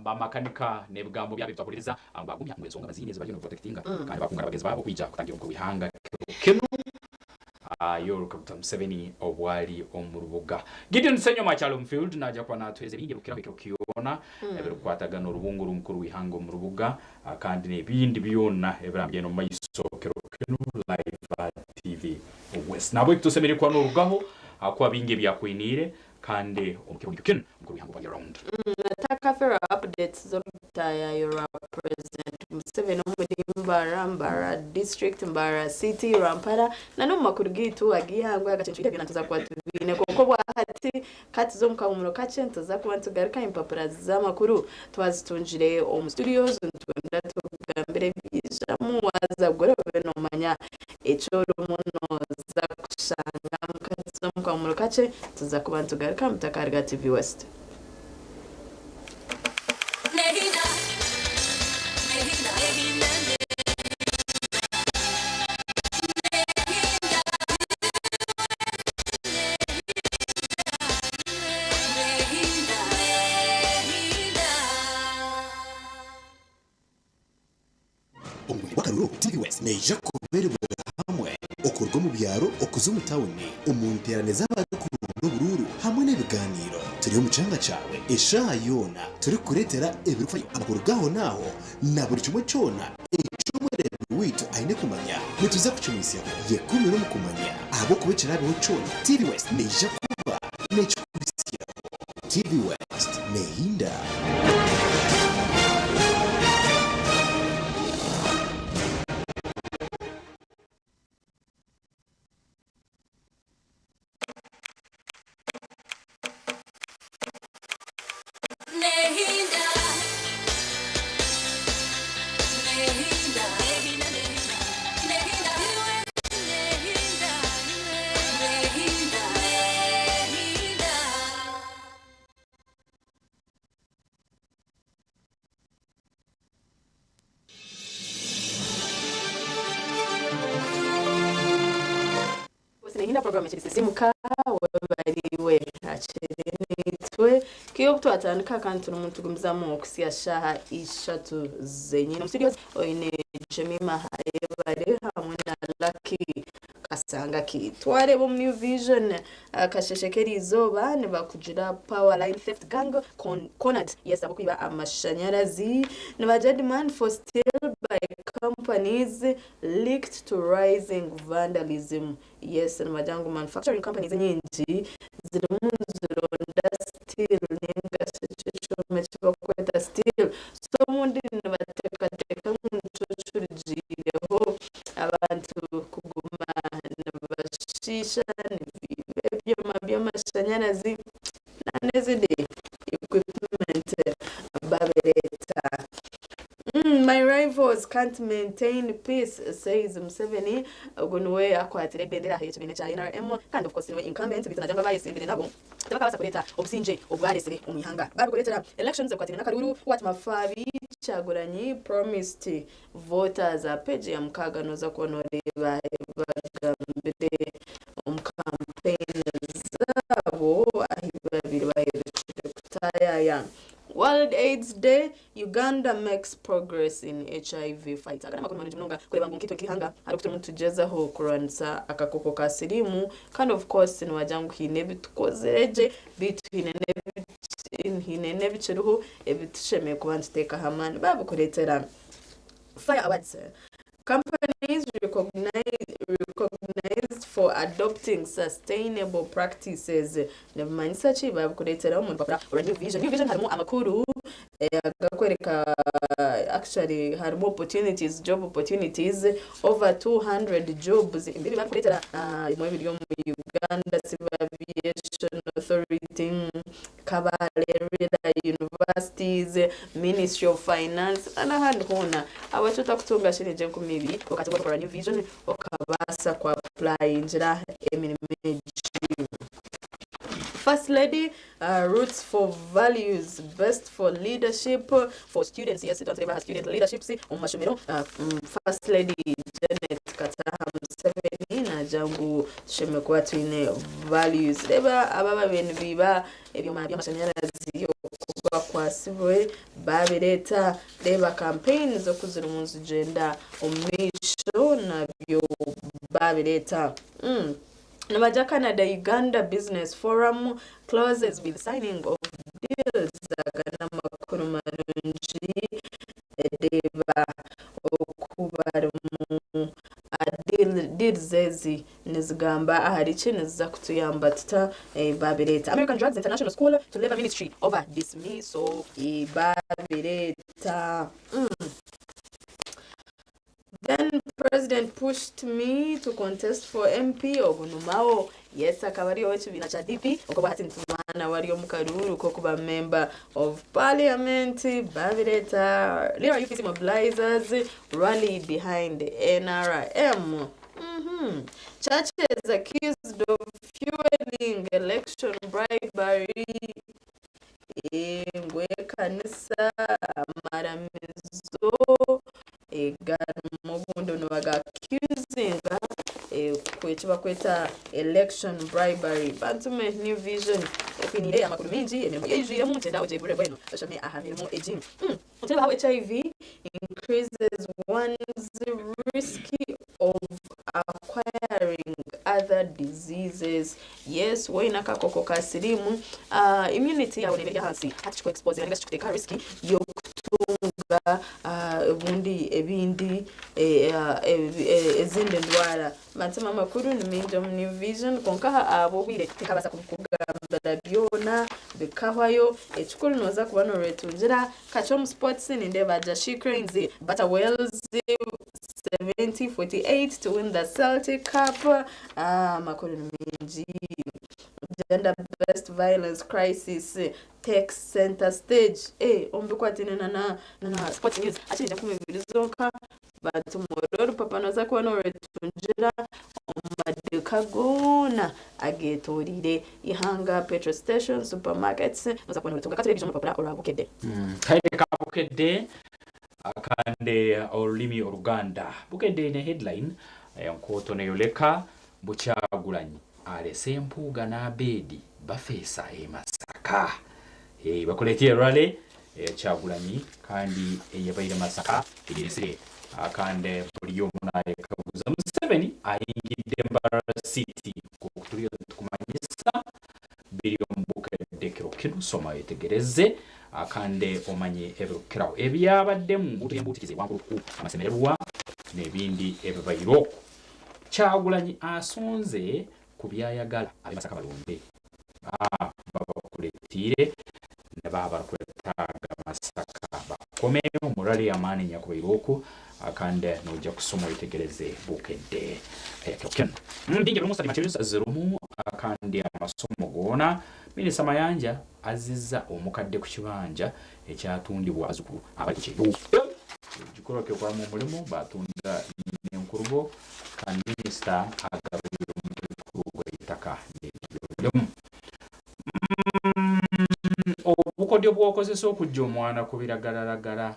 bamakanika n'ebigambo byabo ebitwahuririza ngu bagumya ngu ensonga baziine ezi bariyo nibaprotectinga kandi bakunga na bagyenzi baabo kwija kutangira omukuru w'eihanga kiro kinu. Yoweri Kaguta Museveni obu ari omu rubuga. Gideon Ssenyoma akyari omu field naija kuba natuheereza ebindi ebirikukiraho ekiro kyona ebirikukwatagana orubungo rw'omukuru w'eihanga omu rubuga kandi n'ebindi byona ebiragyenda omu maiso kiro kinu live TV West. Nahabweki tosemeriire kuba norugaho ahakuba bingi ebyakwiniire kandi omu kiro nikyo kinu omukuru w'eihanga obu ari around. Nataka updates z'orutayayo rwa President Museveni omuri Mbarara, Mbarara District, Mbarara City, Rwampara na n'omu makuru gaitu ag'eihangwe agacencwire byona nituza kuba tubiine kwonka obwahati katuze omu kahumuro kakye nituza kuba nitugaruka empapura z'amakuru twazitungire omu studios nitwenda tukugambire ebyijamu waaza kugura obe nomanya eki orimu nooza kushangamu katuze omu kahumuro kakye tuza kuba nitugaruka mutakaruga TV West. Omu bwire bw'akaruru, TV West neija kuberebera hamwe okuruga omu byaro okuza omu tawuni omu nteerane z'abarikuronda oburuuru hamwe n'ebigaaniiro. Turi omu kyanga kyawe eshaaha yoona turikukureetera ebirikufayo, amakuru g'ahonaaho na buri kimwe kyona eki omureebi waitu aine kumanya. Nituza kukimwitsyaho. Yekuumire omu kumanya ahabw'okuba ekiraabeho kyona, TV West neija kuba neekikuhitsyaho. TV West neehinda. Program ekiri Sisiimuka webariwe akiri naitwe kiyo obu twatandika kandi turimu nitugumizamu okuhitsya shaaha ishatu zenyine. Omu studios oine Jemima Ayebare hamwe na Lucky Kasangaki. Twareeba omu New Vision akasheshe k'eriizooba nibakugira Power Line Theft Gang Cornered. Yes, ab'okwiba amashanyarazi nibagira demand for steel by companies linked to rising vandalism. Yes, nibagira ngu manufacturing companies enyingi zirimu nizironda steel ninga shi ekyo ekyoma eki barikweta steel. So obundi nibateekateeka ngu nikyo kirugiireho abantu kuguma nibashiisha nibiiba ebyoma by'amashanyarazi n'ezindi equipment babireeta. My rivals can't maintain peace, says Museveni. Ogu niwe akwatire ebendera y'ekibiina kya NRM kandi of course niwe incumbent beitu nagira ngu abayesimbire nabo tibakabaasa kureeta obusingye obwaresire omu ihanga. Babikureetera elections ebikwataine n'akaruuru. What Mafabi Kyagulanyi promised voters aha page ya mukaaga noza kuba noreeba ebibagambire omu campaign zaabo ahu babaire baherukire kutaayaaya. World AIDS Day, Uganda makes progress in HIV fight. Aga n'amakuru marungi munonga kureeba ngu nkaitwe nk'eihanga hariho oku turimu nitugyezaho kurwanisa akakooko ka siriimu kandi of course nibagira ngu haine ebi tukozire gye beitu haine haine n'ebikiriho ebi tushemereire kuba nituteekaho amaani baabikureetera Fire Awards. Companies recognized for adopting sustainable practices nibimanyisa ki? Babikureetera omu rupapura orwa New Vision. New Vision harimu amakuru agarikworeka actually harimu opportunities, job opportunities over 200 jobs. Ebi barikureetera ebimwe biri omu Uganda Civil Aviation Authority, Kabale Lira Universities, Ministry of Finance n'ahandi hoona. Ahabwaki otakutunga shilingi 2000 okatunga orupapura rwa New Vision okabaasa ku apurayingira emirimo egi? First Lady, Roots for Values, Best for Leadership for Students, yes, twaba nitureeba aha student leaderships omu mashomero. First Lady Janet Kataha Museveni naagira ngu tushemereire kuba twine values. Reeba aba ababaire nibaiba ebyoma by'amashanyarazi oku bakwatsirwe baabireeta. Reeba campaigns oku zirimu nizigyenda omu maisho nabyo baabireeta. Nibagira Canada Uganda Business Forum closes with signing of deals. Aga n'amakuru marungi. Reeba oku barimu deals ezi nizigamba ahari ki, niziza kutuyamba tuta babireeta. American Drugs International School to Labour Ministry over dismissal babireeta. Then president pushed me to contest for MP ogu ni Mao. Yes akaba ari ow'ekibiina kya DP okwo hati nitumuha nawe ari omu karuuru k'okuba member of parliament babireeta Lira UPC mobilizers rally behind NRM. Churches accused of fueling election bribery. Ngu ekanisa, amaramizo garimu obundi nibaga accusinga eki barikweta election bribery. Bantume New Vision ekwiniire amakuru maingi emirimo yeijwiremu gyenda ogyegure mbwenu oshome aha mirimo egi. Nitureeba how HIV increases one's risk of acquiring other diseases. Yes, waine akakooko ka siriimu, immunity yaawe neeba eri ahansi hati kiku exposinga ninga shi kikuteeka aha risk y'okutunga obundi ebindi ezindi ndwara. Mazima amakuru ni maingi omu New Vision kwonka ahabw'obwire tinkabaasa kubikugambira byona bikahwayo. Ekikuru nooza kuba nooretungira kakye omu sports nindeeba Jashi Cranes Butter Wales 70-48 to win the Celtic Cup. Amakuru ni maingi. Gender based violence crisis takes center stage. Omu bikwataine na na sports news hakiri 20 zonka. Bantumwe orupapa nooza kuba nooretungira omu maduuka goona ageetoreire eihanga, petrol stations, supermarkets, nooza kuba nooretunga. Ka tureebe ebiija omu rupapura orwa Bukedde. Kaire ka Bukedde akande orurimi Oruganda. Bukedde eine headline enkooto neyoreka ngu Kyagulanyi. Alese Mpuuga n'Abedi bafeesa e Masaka. Bakuleetire rally eya Kyagulanyi kandi eyabaire Masaka eyeresire kandi buri omwe nayekaguza Museveni ayingidde Mbarara City nk'oku turiyo nitukumanyisa biri omu Bukedde kiro kinu soma oyetegereze kandi omanye ebirikukiraho ebyabaddemu nguuto y'embuutikizi ewankulukuku amasemererwa n'ebindi ebibaire okwo. Kyagulanyi asonze ku byayagala ab'e Masaka balonde babakuretiire na baaba barikwetaaga Masaka bakome omu rally y'amaani enyakubaire oku kandi noija kusoma oyetegereze Bukedde ekiro kinu. Bingi ebirimu study materials zirimu kandi amasomo goona. Minisita Mayanja azizza omukadde ku kibanja ekyatundibwa abazzukulu abali ku kyeyo. Ekikorwa ky'okoramu omurimo batunda nyinenkurubo kandi minisita agarwire omukaikuru gw'eitaka n'ebyobulemu. Obukodyo bw'okozesa okuggya omwana ku biragalalagala.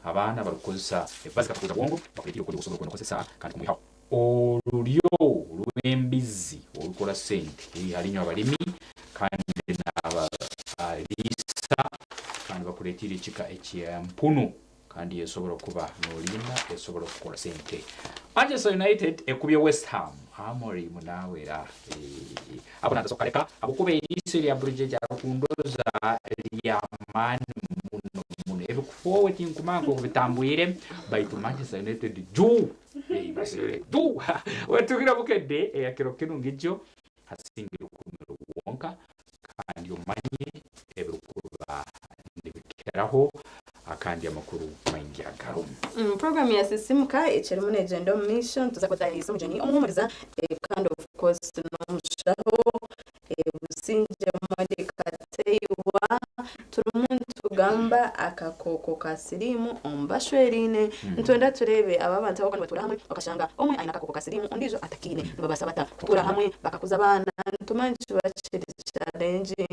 Abaana abarikukozesa ebibazi katukuza bwongo bakureetera obukodyo obu osobola kuba nokozesa kandi kumwihaho. Oruryo rw'embizzi orukora sente hariyo inywe abalimi kandi n'abaliisa kandi bakureetiire ekika eky'empunu kandi esobora kuba nolinda esobora kukora sente. Manchester United ekubye West Ham Amorim naawe era ako nantasobola kukareka habwokuba eriiso erya Bridget arikundoza ry'amaani muno muno ebikufowe tinkumanya nkoku bitambwire baitu Manchester United juu! Wetugira Bukedde eya kiro kinu ngigyo hasinga erukumiro rwonka kandi omanye ebirukuba nibikiraho akandi amakuru maingi agarumu. Program ya Sisimuka ekirimu negyenda omu maisho nituza kuba tutahiise omugyenyi omuhumuriza kandi of course n'omushaho Busingye Molly Kateibwa turimu nitugamba akakooko ka siriimu omu bashweraine. Nitwenda tureebe aba abantu abarikuba nibatuura hamwe okashanga omwe aine akakooko ka siriimu ondiijo atakaine. Nibabaasa bata kutuura hamwe bakakuza abaana? Nitumanya nikiba kiri challenging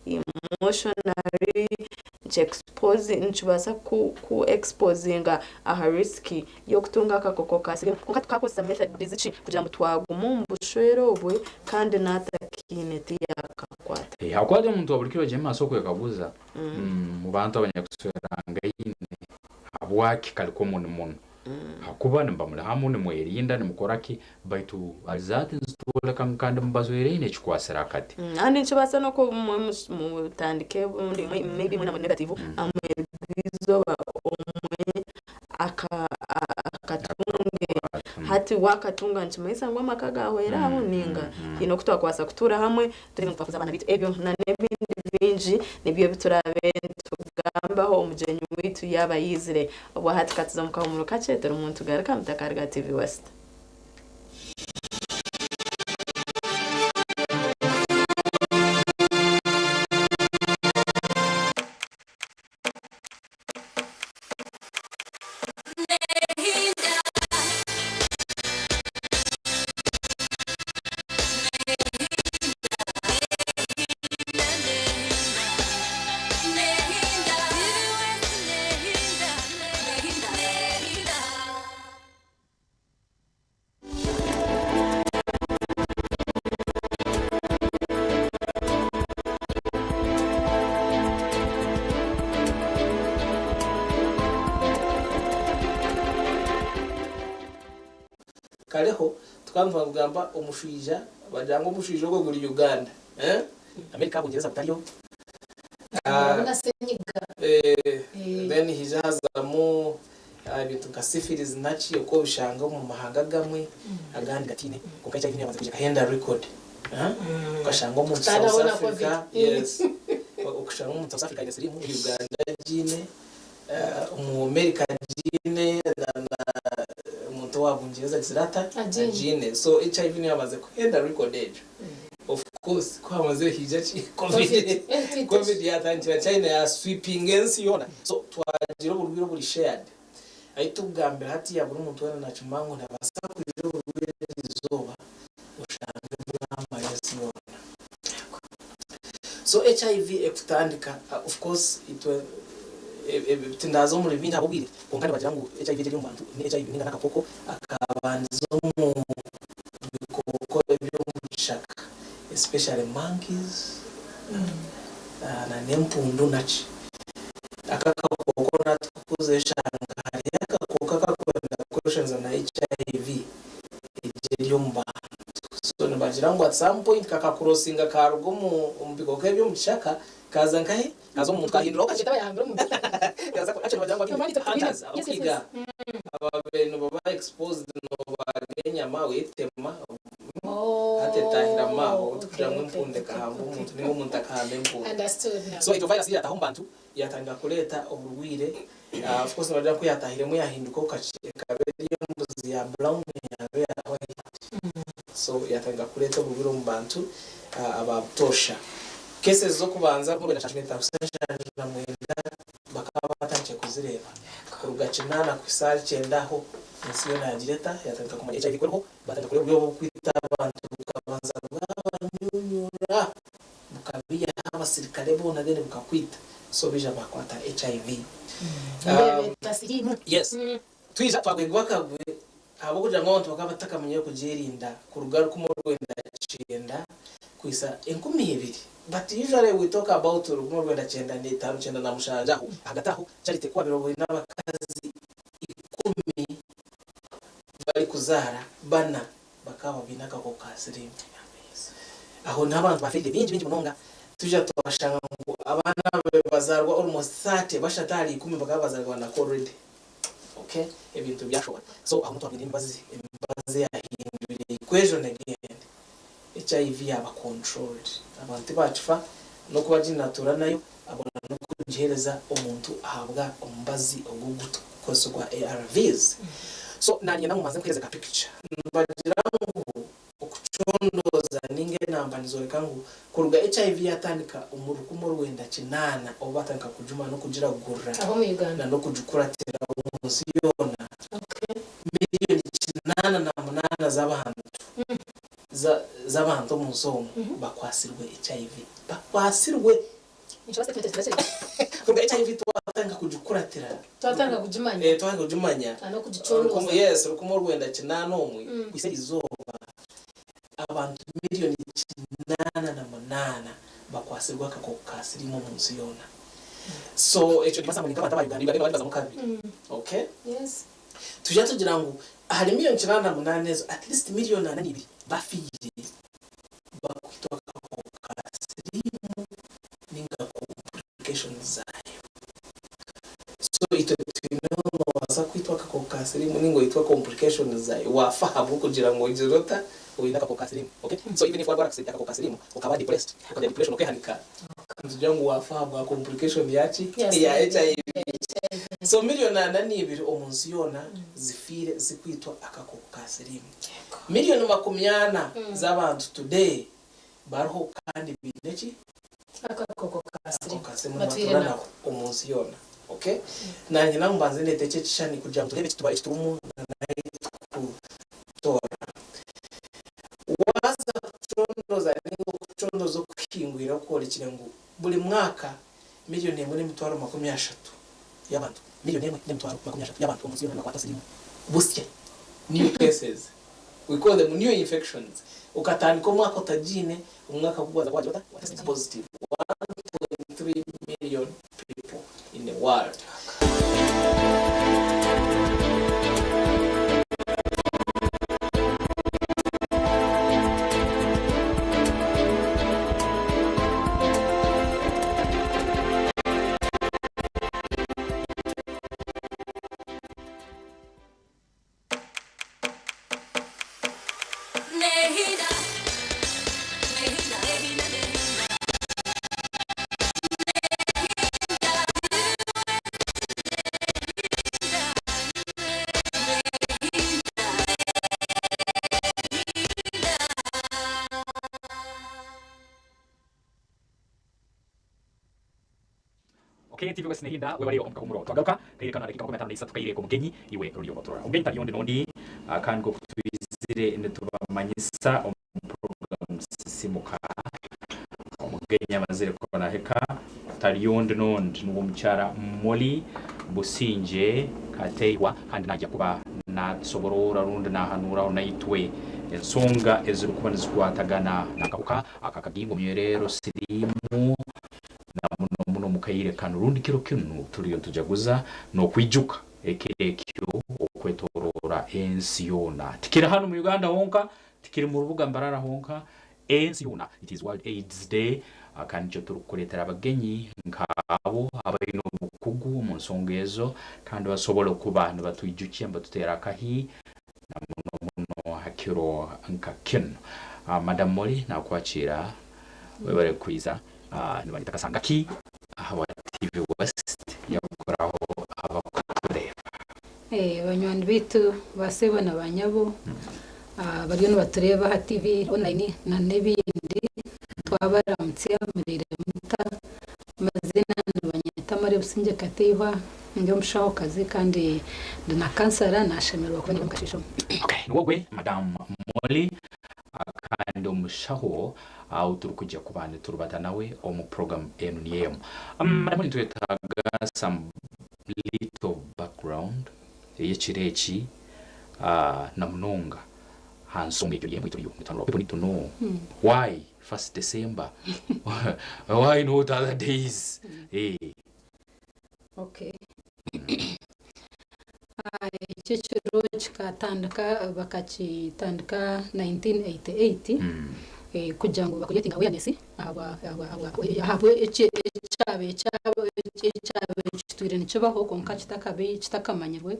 emotionally, nikibaasa ku exposinga aha risk y'okutunga akakooko ka siriimu. Kwonka tukakozesa methods ki kugira ngu twaguma omu bushwere obwe kandi n'atakaine tiyakakwata? Hakuba omuntu wa buri kiro agyenda omu maaso okwekaguza omu bantu abanyakuswerangaine habwaki kari common muno. Hakuba nimuba muri hamwe nimwerinda nimukora ki baitu results nizitworeka ngu kandi mubazweraine ekikwasire akati. Kandi nikibaasa n'okuba obumwe mutandike obundi maybe mwena muri negative ahamwe omwe akatunge hati wakatunga nikimanyisa ngu amaka gahwera aho ninga haine oku twakubaasa kutuura hamwe turebe ngu twakuza abaana baitu ebyo na n'ebindi bingi nibyo ebi turaabe nitugambaho omugyenyi waitu yaaba yaizire obwa hati katuze omu kahumuro kakye turimu nitugaruka mutakaruga TV West. Kareho tukaba nitugamba omushwija bagira ngu omushwija ogwo guri Uganda eh? America Bungyereza butariyo. Urabona senyiga. Then haija hazamu ebintu nka syphilis naki oku obishanga omu mahanga agamwe agandi gatiine kwonka HIV niyo yabanza kwija ekahenda record okashanga omuntu South Africa yes okashanga omuntu South Africa aine sirimu Uganda agiine omu America agiine na omuntu owa Bungyereza agizire ata agiine so HIV niyo yabanza kuhenda record egyo. Of course ku hamazire haija ki covid covid yatandikira China ya sweepinga ensi yoona so twagira oburwaire oburi shared ahi tukugambira hatiya buri muntu weena nakimanya ngu nihabaasa kwija oburwaire erizooba oshange bwamara ensi yoona. So HIV ekutandika of course itwe tindaaza omuri bingi ahabw'obwire kwonka nibagira ngu HIV egi eri omu bantu ni HIV ninga n'akakooko akabandiza omu bikooko. Especially monkeys na n'empundu naki. Aka akakooko natukuza eshanga hariyo akakooko akakwenda kweshonza na HIV egyo eri omu bantu. So nibagira ngu at some point kakakurosinga karuga omu bikooko ebyo omu kishaka kaza nkahi? Kaza omu muntu kahinduraho kakye. Kaza actually nibagira ngu abaine hunters abakuhiga ababaire nibaba exposed nobaga enyama wetema hati etahiramu aho tikugira ngu empundu ekahamba omuntu ninga omuntu akahamba empundu. So egyo virus yataha omu bantu yatandika kureeta oburwaire of course nibagira ngu kuyatahiremu yahindukaho kakye ekaba eri embuzi ya brown yaba eya white so yatandika kureeta oburwaire omu bantu aba butoosha. Cases z'okubanza 1979 bakaba batandikire kuzireeba kuruga kinaana kuhisa ahari kyenda aho ensi yoona yagira eta yatandika kumanya HIV ku eriho batandika kureeba oburyo bw'okwita abantu bukabanza bwabanyunyura bukabiihaho abasirikare boona then bukakwita so baija bakwata HIV. Yes twija twagwegwa akagwe ahabw'okugira ngu abantu bakaba batakamanyire kugyerinda kuruga 1990 kuhisa 2000 but usually we talk about 1995 97 aho ahagati aho Charity ku wabaire oine abakazi ikumi barikuzaara bana bakaba baine akakooko ka siriimu. Aho niho abantu bafiirire baingi baingi munonga. Twija twashanga ngu abaana ababaire nibazaarwa almost 30, bashatu ahari ikumi bakaba bazaarwa nako already. Okay, ebintu byashoba. So aho niho twabwine emibazi, emibazi eyahindwire equation again. HIV yaaba controlled. Abantu tibakifa n'okuba ginatuura nayo abona n'okugiheereza omuntu ahabwa omubazi ogu ogurikukozesa ogwa ARVs. So nanye ngu mbanze nkuheereze ka picture. Nibagira ngu okucondooza ninga enamba nizoreka ngu kuruga HIV yatandika omu 1980 obu batandika kugimanya n'okugiragurira Aho omu Uganda. na n'okugikuratira omu nsi yoona, miriyoni 88 z'abantu z'abantu omu nsi omu bakwatsirwe HIV. Bakwatsirwe! Nikibaasa kuba ekyo kiri. Kuruga HIV twatandika kugikuratira. Twatandika kugimanya. Eh, twatandika kugimanya. Na n'okugicondoza. Yes, 1980 kuhitsya eri izooba, abantu miriyoni 88 bakwatsirwe akakooko ka siriimu omu nsi yoona. So ekyo nikibaasa ngu ni nk'abantu aba Uganda, Uganda nibagibazamu kabiri. Okay? Yes. Twija tugira ngu ahari miriyoni 88 ezo, at least miriyoni 42 bafiire bakwitwa akakooko ka siriimu ninga complications zaayo. So itwe twineho nobaasa kwitwa akakooko ka siriimu ninga oitwe complications zaayo waafa ahabw'okugira ngu ogizire ota oine akakooko ka siriimu. Okay? So even if warwara akakooko ka siriimu okaba depressed, okagira depression okehanika, nitugira ngu waafa ahabwa complication yaki? Ya Ya HIV. So miriyoni 42 omu nsi yoona zifiire zikwitwa akakooko ka siriimu. Miriyoni 40 z'abantu today bariho kandi baine ki? Akakooko ka Akakooko ka siriimu batwire nibatuura nako. nako omu nsi yoona. Okay? Nanye nawe mbanze ndeete eki ekishushani kugira ngu tureebe ekituba ekiturimu na n'ahitukutoora. Waaza kucondooza ninga okucondooza okuhingwire okworekire ngu buri mwaka miriyoni emwe n'emitwaro 30 y'abantu, miriyoni emwe n'emitwaro 30 y'abantu omu nsi yoona nibakwata siriimu busya, new cases, we call them new infections, okatandika omwaka otagiine, omwaka ku gwaza wagira ota? Wa test positive, 1.3 million people in the world. Okay, TV West Nehinda webale omuka humuro twagaruka kaire kano dakika 53 kaire ko mugenyi iwe ruriyo oturora omugenyi tari ondi nondi kandi ko twizire nitubamanyisa omu program sisimuka omugenyi amazire konahika tari ondi nondi nuwo omukyara Molly Busingye Kateihwa kandi najya kuba nasoborora rundi nahanuraho naitwe. ensonga ezirikuba nizikwatagana n'akahuka aka kagingo omuyerero siriimu na muno muno omu kaire kanu rundi kiro kinu turiyo nitujaguza n'okwijuka ekiro ekyo okwetoroora ensi yoona. Tikiri hanu mu Uganda honka, tikiri mu rubuga Mbarara honka, ensi yoona. It is World AIDS Day kandi nikyo turikukureetera abagenyi nk'abo abaine obukugu omu nsonga ezo kandi basobole kuba nibatwijukya nibatuteera akahi na muno muno ha kiro nka kinu. Madam Molly nakwakiira webare kwiza. Nibanyeta Kasangaki ahabwa TV West yakoraho abakutureeba. Banywani baitu ba sebo na ba nyabo abariyo nibatureeba aha TV online na n'ebindi twabaramutsya muriire muta? Amazina nibanyeta Mary Busingye Kateihwa ndi omushahokazi kandi ndi na kansara nashemererwa kuba ndi omu kasheeshe omu. Okay, niwe ogwe Madam Molly kandi omushaho ou turikwija kuba niturubata nawe omu program enu niyo emwe. Madam Molly nitwetaaga some little background ey'ekiro eki na munonga aha nsonga egyo niyo emwe turiyo nituhanura. People need to know why first December, why not other days? Okay. Eki ekiro kikatandika bakakitandika 1988 kugira ngu ba creatinge awareness ahabwa ekyabaire kitwire nikibaho kwonka kitakamanyirwe.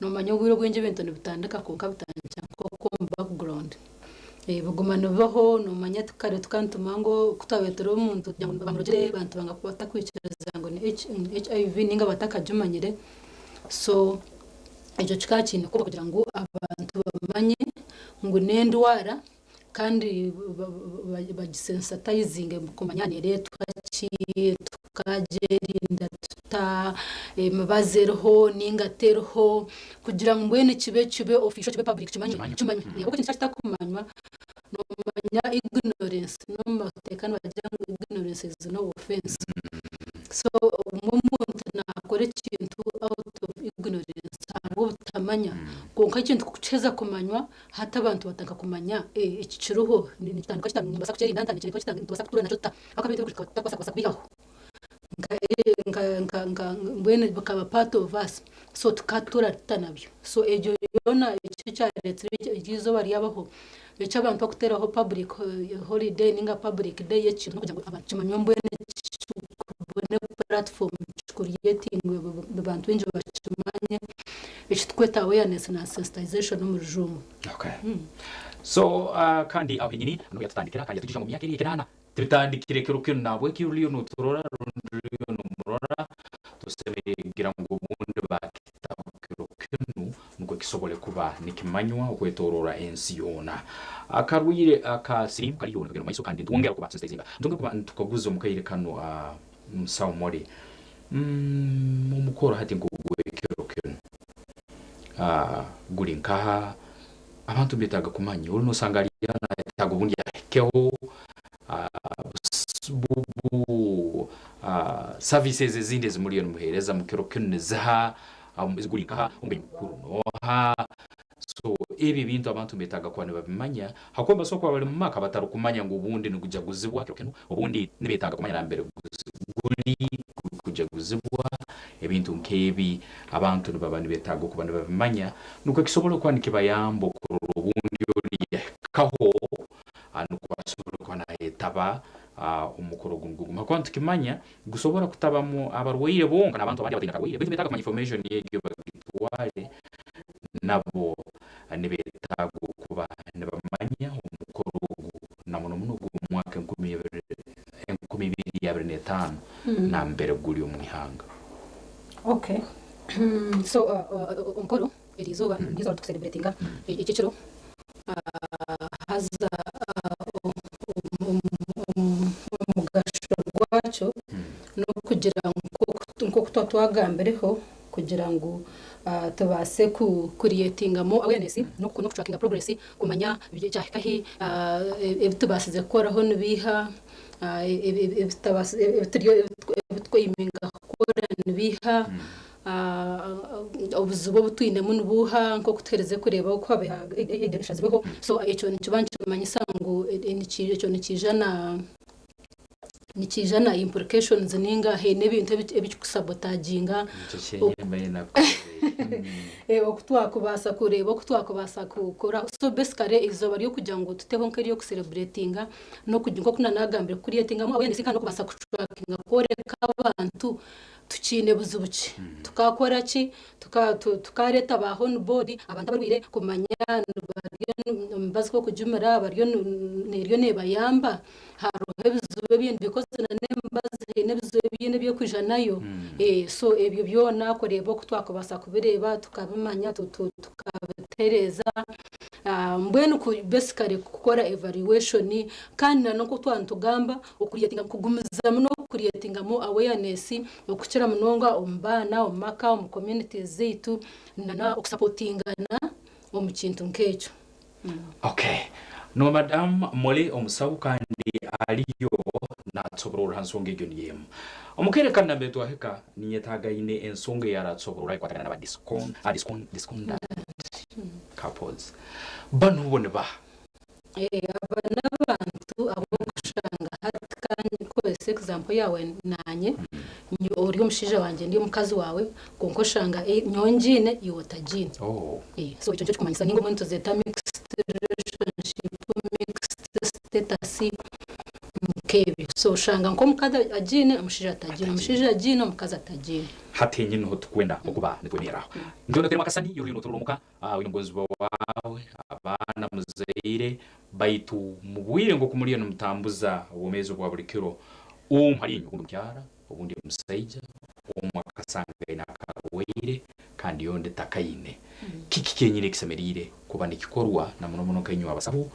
Noomanya obwire obwingi ebintu nibitandika kwonka bitandikira nk'oku omu background. Biguma nibibaho noomanya kare tukaba nitumanya ngu ku twabaire turi omuntu kugira ngu bamurogire abantu banga batakwikiriza ngu ni HIV ninga batakagimanyire. So ekyo kikaba kiine kuba kugira ngu abantu bamanye ngu n'endwara kandi bagisensitizinge kumanya neereetwa ki, tukagyerinda tuta, emibazi eriho ninga teriho kugira ngu mbwenu kibe kibe official kibe public kimanywe. Kimanywe. Ahabw'okuba ekintu kyaba kitakumanywa noomanya ignorance n'omu mateeka nibagira ngu ignorance is no offence. So obumwe omuntu naakora ekintu out of ignorance ahabw'obutamanya kwonka ekintu kukiheza kumanywa hati abantu batandika kumanya eki kiriho nikitandika kita nibaasa kukyerinda nta nitubaasa kutuura nakyo tuta ahabw'okuba ebintu ebi tutakubaasa kubaasa kubihaho mbwenu bikaba part of us so tukatuura tuta nabyo. So egyo yoona ekyo ekyaretsire eryo izooba ryabaho eky'abantu barikuteeraho public holiday ninga public day y'ekintu n'okugira ngu abantu kimanywe mbwenu kibone platform kicreatingwe abantu baingi bakimanye ekiturikweta awareness na sensitization omu rujungu. Okay. So kandi aho henyini niho yatutandikira kandi yatwigisha ngu omu myaka eri ekinaana tibitandikire kiro kinu nahabweki ruriyo noturora rundi ruriyo nomurora tosemeriire kugira ngu obundi bakitaho kiro kinu nukwo kisobole kuba nikimanywa okwetoroora ensi yoona. Akarwaire aka siriimu kariyo nikagenda omu maiso kandi nitwongera kuba sensitizinga. Nitwongera kuba nitukaguza omu kaire kanu Musawo Molly, omukoro hati nk'ogw'ekiro kinu guri nkaha? Abantu nibetaaga kumanya. Ori nosanga ari nayetaaga obundi ahikeho services ezindi ezi muriyo nimuheereza mu kiro kinu niziha, guri nkaha, omugenyi mukuru nooha? So ebi ebintu abantu nibetaaga kuba nibabimanya hakuba nibasobora kuba bali mu maka batarukumanya ngu obundi nigujaguzibwa kiro kinu, obundi nibetaaga kumanya nambere guri kujaguzibwa, ebintu nk'ebi abantu nibaba nibetaaga okuba nibabimanya nukwo kisobole kuba nikibayamba okurora obundi ori yahikaho nukwo asobole kuba nayetaba omukoro gunu gugume. Hakuba nitukimanya gusobora kutabamu abarwaire bonka n'abantu abandi abataine akarwaire baitu nibetaaga kumanya information egyo bagitwale nabo nibetaaga okuba nibamanya omukoro ogu na muno muno ogw'omwaka 2025 nambere guri omu ihanga. Okay. So omukoro eri izooba niryo turikucelebratinga eki ekiro haza omugasho gwakyo n'okugira ngu nk'oku tuba twagambireho kugira ngu tubaase ku creatingamu awareness n'okutrackinga progress kumanya kyahika hi, ebi tubaasize kukoraho nibiiha, ebi tukwaiminga kukora nibiiha. Obuzibu obu twinemu nibuuha nk'oku tuherize kureeba oku AIDS eshazirweho. So ekyo nikiba nikimanyisa ngu ekyo nikiija na nikiija na implications ninga haine ebintu ebirikusabotaginga Nikyo kyenyine mbaire nakutebeire. Oku twakubaasa kureeba oku twakubaasa kukora. So basically eizooba ry'okugira ngu tuteho nk'ery'okusereburetinga n'oku naanagambire kucreatingamu awareness kandi n'okubaasa kutrackinga kworeka abantu Tukiine buzibu ki? Tukaakora ki? Tukaareeta ba hon board, abantu abarwaire kumanya baryo emibazi nk'okugimira bariyo eriyo neebayamba? Hariho ebizibu ebindi because na n'emibazi haine ebizibu ebindi ebirikwija nayo. So ebyo byona kureeba oku twakubaasa kubireeba tukabimanya tukabitereeza. Mbwenu basically kukora evaluation kandi na n'oku twaba nitugamba Okucreatinga, Kugumizamu n'okucreatingamu awareness okukira munonga omu baana, omu maka, omu communities zaitu na okusapotingana omu kintu nk'ekyo. Okay. No madam Molly omusawo kandi ariyo natusobororra ha nsonga egyo niyo emu. Omu kaire kanu nambere twahika ninyetaaga aine ensonga ei aratusobororra ekwatagana naba discordant couples. Banu bo nibaha? Aba n'abantu abu orikushanga hati ka nkozese example yaawe naanye, ori omushaija wangye ndi omukazi waawe kwonka oshanga nyowe ngiine iwe otagiine. So ekyo nikyo kirikumanyisa nainga obumwe nituzeeta mixed relationship, mixed status nk'ebyo. So oshanga nk'omukazi agiine omushaija atagiine, omushaija agiine omukazi atagiine. Hati henyini niho tukwenda okuba nitwemereraho. Nyowe noteremu akasani, iwe oriyo noturora omuka. Oine omugonzibwa waawe, abaana, muzaire, baitu mubwire nk'oku muliyo nimutambuza obwomeezi obwa buli kiro, omu hali inywe obundi mukyara, obundi musaija, omu akasanga aine akarwaire kandi ondi takaine. Kiki kyenyini ekisemeriire kuba nikikorwa na muno muno nka inywe abasaho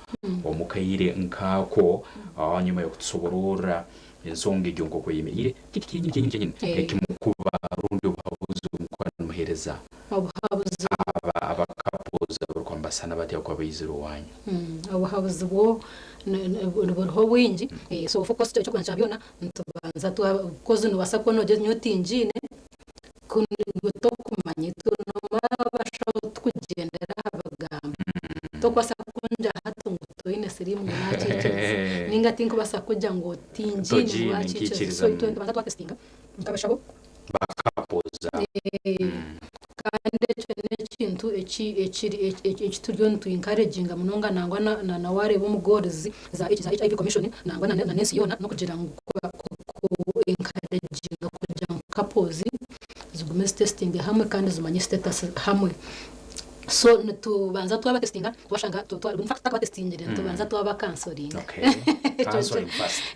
omu kaire nk'ako hanyuma y'okutusobororra ensonga egyo nk'oku eyemeriire? Kiki kyenyini kyenyini kyenyini ekimukuba rundi obuhabuzi obu mukuba nimuheereza Obuhabuzi. Aba aba couples abarikuba nibasana batya kuba baizire owanyu? Obuhabuzi bwo buriho bwingi so of course eky'okubanza kya byona nitubanza twa coz nobaasa kuba nogira oti nyowe tingiine ku tokumanya itwe abashaho tukugyendera aha bigambo tokubaasa kungira hati ngu toine siriimu ngu nakiikiriza ninga tinkubaasa kukugira ngu tingiine ngu Togiine wakiikiriza so nkiikiriza. itwe nitubanza twatesitinga nk'abashaho. Ba couples abo. Kandi ekyo n'ekintu eki turiyo nitu encouraginga munonga nangwa na wareeba omu goals za HIV commission nangwa n'ensi yoona n'okugira ngu ku encouraginga kugira ngu couples zigume zi testinge hamwe kandi zimanye status hamwe. So nitubanza twaba testinga twashanga in fact tutakabatestingire nitubanza twaba counselinga.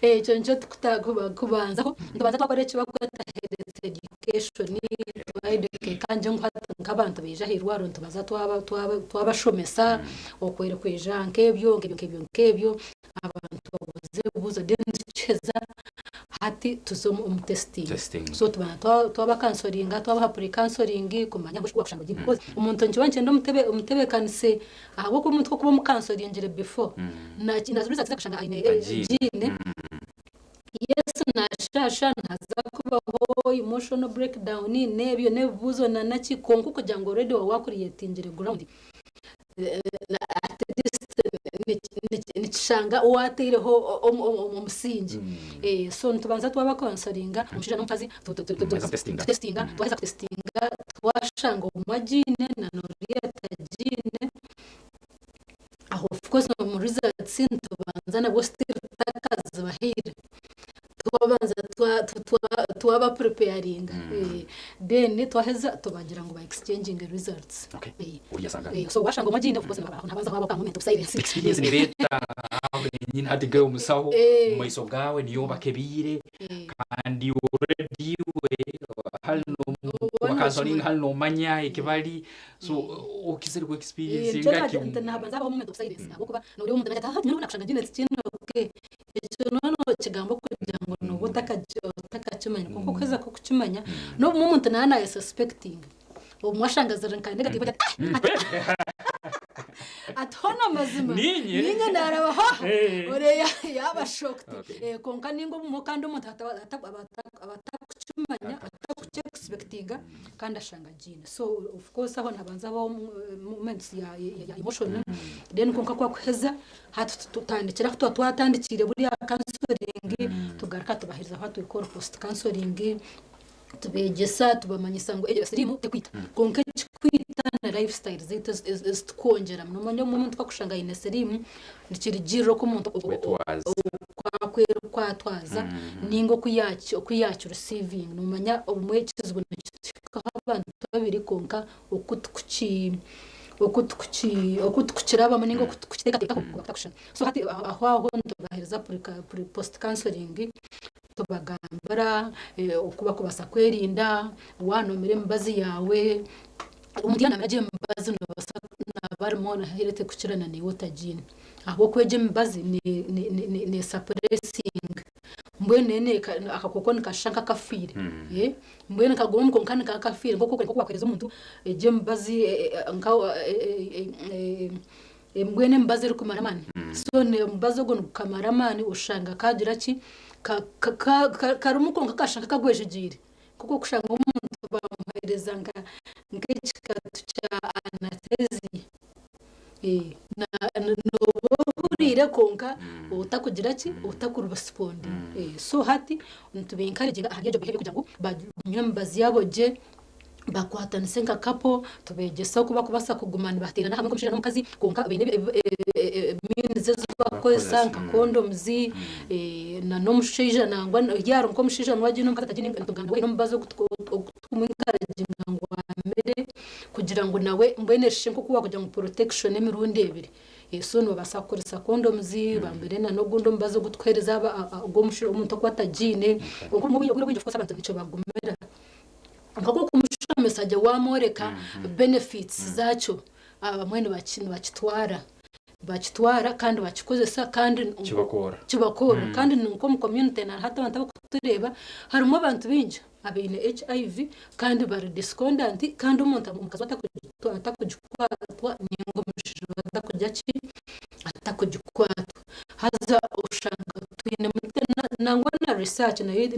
Ekyo nikyo tukubanzaho nitubanza twakora eki barikweta health education twaeducate ngu hati nk'abantu baija aha irwariro nitubanza twabashomesa okweri kwija nk'ebyo nk'ebyo nk'ebyo abantu babuuze ebibuuzo then tukiheza hati tuze omu testing. So tubanza twaba counselinga twabaha pre counseling kumanya ngu wakushanga ogiine because omuntu nikiba nikyenda omutebeekanise ahabw'okuba omuntu ku orikuba omukansolingire before naza kushanga aine agiine. Yes nashasha nihaza kubaho emotional breakdown n'ebyo n'ebibuuzo na naki kwonka okugira ngu already waaba wacreatingire ground at least nikishanga waataireho omusingi. So nitubanza twaba counselinga omushaija n'omukazi tutestinga twaheza kutestinga twashanga omwe agiine na n'oriya atagiine. Aho of course omu results nitubanza nabwo still tutakazibahaire twabanza twaba preparinga then twaheza tubagira ngu ba exchanginge results. So washanga omwe agiine of course nihabanza habaho ka moment of silence. Experience nereeta aho henyini hati nka iwe omusaho omu maiso gaawe niyo bakebiire kandi already iwe hali nokubakansolinga hali nomanya ekibari So okizire ku experiencinga ki? Nihabanza habaho moment of silence ahabw'okuba noreeba omuntu nagira ati aha nyowe nakushanga ngiine tikiine okay ekyo noba nokigamba kugira ngu noba otakakimanya kwonka okuheza kukimanya n'obumwe omuntu naaba nayesuspectinga obumwe ashanga ziri nka negative agira ati ah ati hoona amazima Niinye? niinye naarabaho aha Eh. oreeba yaaba shocked Okay. Kwonka ninga obumwe kandi omuntu aba atakukimanya atakukyexpectinga. expectinga kandi ashanga agiine. So of course aho nihabanza habaho moments ya ya emotion then kwonka ku akuheza hati tutandikira ahu tuba twatandikiire buriya counseling tugaruka tubaheereza what we call post counseling tubeegyesa tubamanyisa ngu siriimu tekwita kwonka ekikwita na lifestyle zaitu ezi tukwongyeramu. Noomanya omuntu ku arikushanga aine siriimu nikirugiirira oku omuntu Kwetwaza. oku atwaza ninga oku oku yaakirisiivinga. Noomanya obumwe ekizibu nikituhikaho abantu babiri kwonka oku tukuki oku tukuki oku tukukirabamu ninga oku tukukiteekateekaho nikuba kutakushushana. So hati aho aho nitubaheereza post counseling tubagambira oku bakubaasa kwerinda, wanomire emibazi yaawe, omuntu yaanamira gye emibazi noobaasa naaba arimu naheerete kukira na naiwe otagiine ahabw'okuba egyo emibazi neesapuresinga mbwenu akakooko nikashusha nk'akafiire mbwenu kaguma kwonka nikaba kafiire nk'oku wakuheereza omuntu egyo emibazi nka Mbwenu emibazi erikumara amaani so omubazi ogwo nigukamara amaani oshanga kagira ki karimu kwonka kashusha nk'akagwejegyeire nk'oku orikushanga omuntu bamuheereza nk'ekikatu kya anathesia nooba ohuriire kwonka otakugira ki otakurespondinga so hati nituba encouraginga ahari egyo behaviour kugira ngu banywe emibazi yaabo gye. Bakwatanise nka couple, tubeegyese oku barikubaasa kuguma nibateerana hamwe nk'omushaija n'omukazi kwonka baine means ezi barikukozesa nka condoms na n'omushaija nangwa yaaba ari nk'omushaija niwe agiine omukazi atagiine nitugamba ngu omubazi ogu turikumw encouraginga ngu amire kugira ngu nawe mbwenu eshushe nk'oku waakugira ngu protection emirundi ebiri. So noobaasa kukoresa condoms bamire na n'ogundi omubazi ogu turikuheereza omuntu okuba atagiine kwonka obwire obwingi of course abantu nikibagumira. Nk'oku okumushomesa gye waamworeka benefits zaakyo, abamwe nibakitwara bakitwara kandi bakikozesa kandi Kibakoora. kibakoora kandi nk'omu community na hati abantu abarikutureeba harimu abantu baingi abaine HIV kandi bari discordant kandi omuntu omukazi we atakugikwatwa ninga omushaija we atakugira ki atakugikwatwa. Haza oshanga twinemu nangwa na research nayo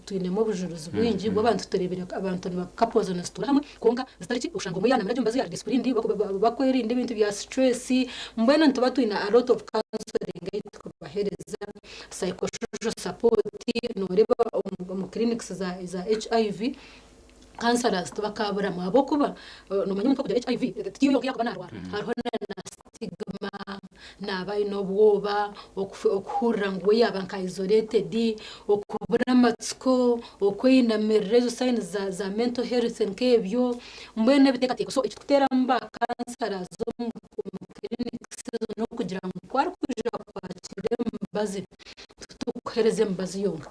twinemu obujurizi bwingi bw'abantu tureebire abantu couples nizituura hamwe kwonka zitari ki oshanga omwe yaanamira gye omubazi yaruga disciplined bakwerinda ebintu bya stress mbwenu nituba twine a lot of counselling ei turikubaheereza psychosocial support nooreeba omu clinics za HIV Counselors tibakaburamu ahabw'okuba nomanya omuntu orikugira HIV tiyo yonka eyakuba narwara hariho na stigma naba aine obwoba okuhurira ngu we yaba nka isolated okubura amatsiko okweyinamirira ezo signs za mental health nk'ebyo mbwenu ebiteekateeko so ekitukuteeramu ba counselors omu clinics ezo n'okugira ngu ku arikwija kwakira emibazi titukuheereza emibazi yonka.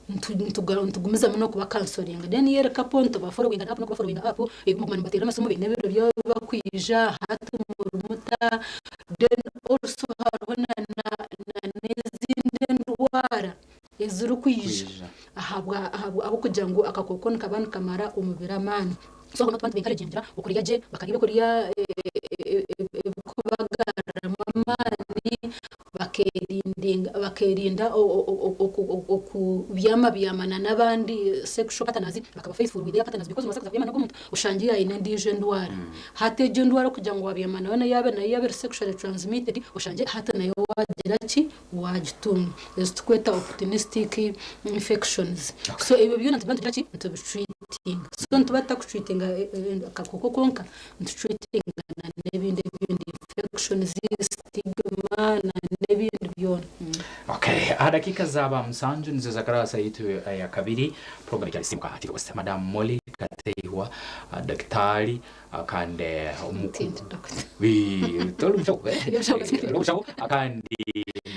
Nitugumizamu n'okuba counselinga then yeri couple nituba followinga up n'okuba followinga up kuguma nibateera amasimu baine ebiro byabo ebi bakwija hati muri muta then also hariho n'ezindi endwara ezirikwija ahabw'okugira ngu akakooko nikaba nikamara omubiri amaani. So aho nituba nituba encouragingira okurya gye bakarya ebyokurya ebirikubagaruramu amaani bakeerinda okubyamabyamana n'abandi sexual partners bakaba faithful with their partners because nobaasa kuza kubyama n'ogu omuntu oshangye aine endiijo endwara. Hati egyo endwara okugira ngu wabyama nawe nayo yaaba nayo yaaba eri sexually transmitted oshangye hati nayo waagira ki waagitunga. Ezi turikweta opportunistic infections. So ebyo byona nituba nitugira ki nitubitreatinga. So nituba tutarikutreatinga akakooko konka nitutreatinga n'ebindi ebindi infections, stigma n'ebindi byona. Okay, aha dakiika zaaba musanju nizo za karaasa yaitu eya kabiri program ekyari Simuka TV West. Madam Molly Kateihwa, dakitaari kandi tori mushaho ori omushaho kandi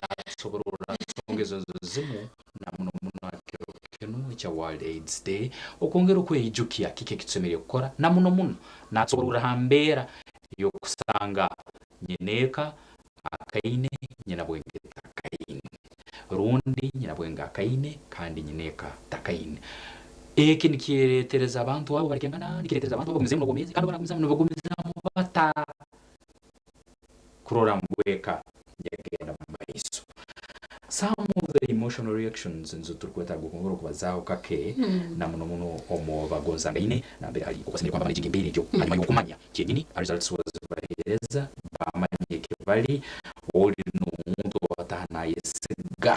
natusobororera ensonga ezo nizo zimu na muno muno aha kiro kinu ekya World AIDS Day okwongera okweyijukya kiki eki tusemeriire kukora na muno muno natusobororra ha mbeera y'okusanga nyineeka akaine nyinabwenge takaine rundi nyinabwenge akaine kandi nyineeka takaine. Eki nikireetereza abantu abo barekengana, nikireetereza abantu abo bagumizeemu n'obwomeezi kandi obu baragumizamu nibagumizamu bata kurora ngu eka yagenda omu maiso? Some of the. Emotional reactions nizo turikwetaaga okwongera okubazaaho kake na muno muno omu bagonzangaine nambere hali okwasemeriire kwamba managinga embeera egyo hanyuma y'okumanya kyenyini results wazibaheereza bamanya ekibali ori n'omuntu owataha nayesiga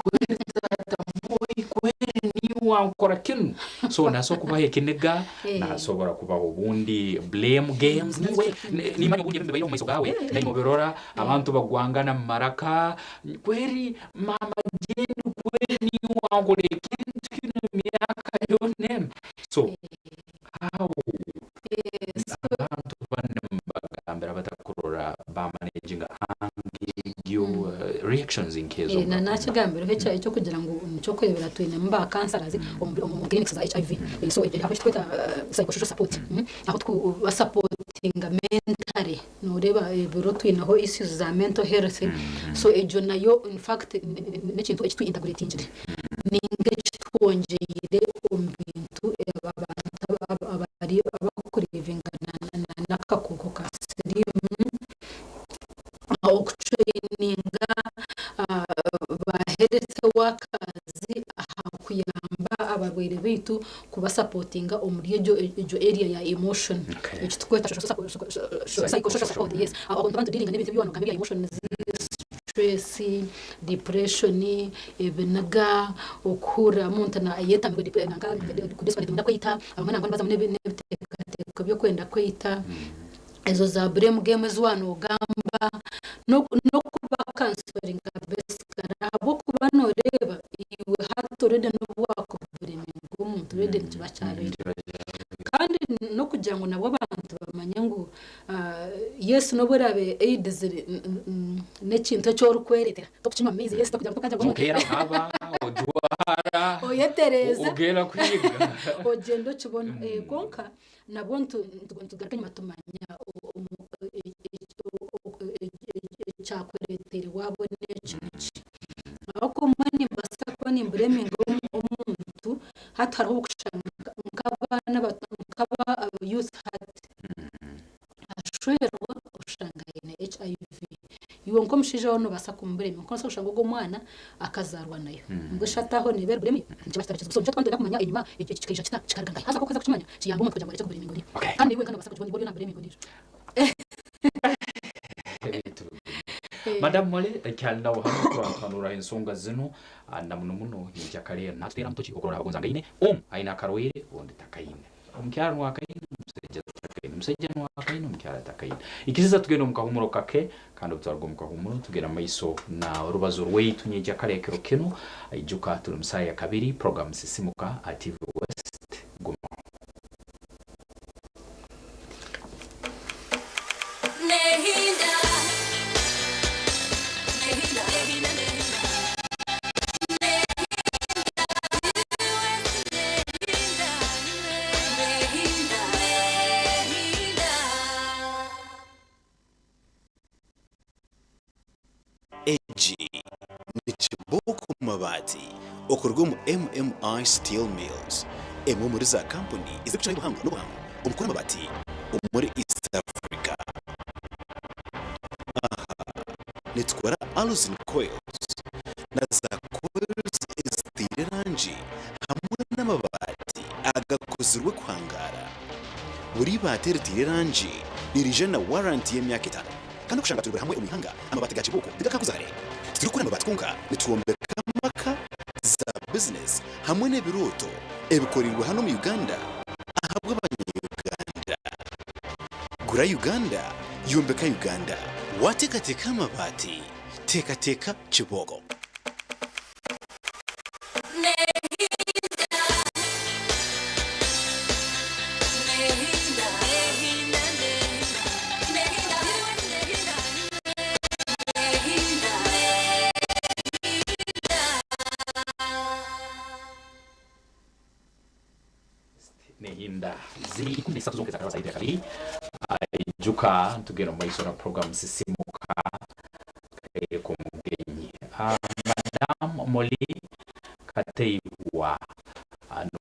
kweri taata boy kweri niiwe wankora kinu so nasobora kubaho ekiniga nasobora kubaho obundi blame games niiwe nimanya obundi ebi bibaire omu maiso gaawe naimwe obirora abantu bagwangana mu maraka Kweri mama Jane kweri niiwe wankora ekintu kinu emyaka yoona enu so how abantu banu nibagambira bata kurora ba managinga anger egyo reactions nkezo Eh, na nakigambireho ekya ekyokugira ngu nikyokurebera twinemu ba counselors omu omu clinics za HIV Eh, so aho ekitweta psychosocial support aho tukubasapotinga mentally Noreeba ebiro twineho issues za mental health so egyo nayo in fact n'ekintu eki twi-integratingire ninga eki twongyeire omu bintu abantu abari abarikurivinga n'akakooko ka siriimu, okutraininga ba health workers aha kuyamba abarwaire baitu kubasapotinga omuri egyo egyo area ya emotion Okay. eki tukweta psychosocial support yes aho nituba nitudealinga n'ebintu ebi waanogamba ebya emotions, stress, depression, ebiniga, okuhurira omuntu ayetamirwe depre nanka kudesperate kwenda kweita, abamwe nangwa nibazamu n'ebiteekateeko by'okwenda kweita, ezo za blame game ezi waanogamba, n'okuba counsellinga basically ahabw'okuba nooreeba iwe hati already n'obu waakubureminga omuntu already nikiba kyabaire. Kandi n'okugira ngu nabwo abantu bamanye ngu yes n'obu eraabe AIDS n'ekintu eki orikwereetera, tokukinywa mu maizi, yes tokugira ngu tokagira ngu. Okeera haba, ojwara, Oyetereeza. Ogeera kuhiga. Ogyenda okibona. Kwonka Nabwo nitugaruka enyima tumanya ekyakureeteire waabona ekyo niki. Ahabw'okuba obumwe nimbaasa kuba nimbureminga omuntu, hati hariho obu orikushanga nk'abaana bato nk'aba youth hati, ashwerwa oshanga aine HIV. Iwe nk'omushaija waaba noobaasa kumubureminga kwonka noobaasa kushanga ogwo omwana akazaarwa nayo. Mbwenu shi hati aho neeba eri buremu? Nikiba kitari kizibu. So nikyo twaba nitwenda kumanya enyima ekyo kikaija kita, kikaruga nkahi. Haza ku orikuza kukimanya, kiyamba omuntu kugira ngu arekye kubureminga oriya. Kandi naiwe wenka noobaasa kugibona iwe oriyo naabureminga ondiijo. Madam Molly kyali nawe hanu kurankanuraho ensonga zinu na muno muno nyenkyakare natuteera mutoki okurora abagonzangaine omu aine akarwaire ondi takaine. Omukyara nuwe akaine, omusaija takaine, omusaija nuwe akaine, omukyara takaine. Ikiriza tugende omu kahumuro kake, kandi obu turaruga omu kahumuro tugenda mu maiso na orubazo rwaitu nyenkyakara ekiro kinu. Ijuka turi mu saaha ya kabiri, program Sisimuka aha TV West. Gumaho. Egi ni kibooko mabaati okuruga omu MMI Steel Mills, emwe omuri za kampuni ezirikukirayo obuhango n'obuhango omu kukora amabaati omuri East Africa. Aha nitukora Alusin Coils na za coils eziteire erangi hamwe n'amabaati agakozirwe kuhangaara. Buri ibaati eriteire erangi niriija na waranti y'emyaka etaano. Kandi okushanga turi buri hamwe omu ihanga, amabaati ga kibooko tigakaakuza hare. Titurikukora amabaati kwonka, nitwombeka amaka, za bizinesi hamwe n'ebirooto ebikoreirwe hanu omu Uganda ahabw'abanya-Uganda. Gura Uganda, yombeka Uganda. Waateekateeka aha mabaati, teekateeka kibooko. Nehinda ziri 13 zonka ezakaba zaahika kabiri. Ijuka nitugenda omu maiso na program Sisimuka Kaire k'omugenyi. Madam Molly Kateibwa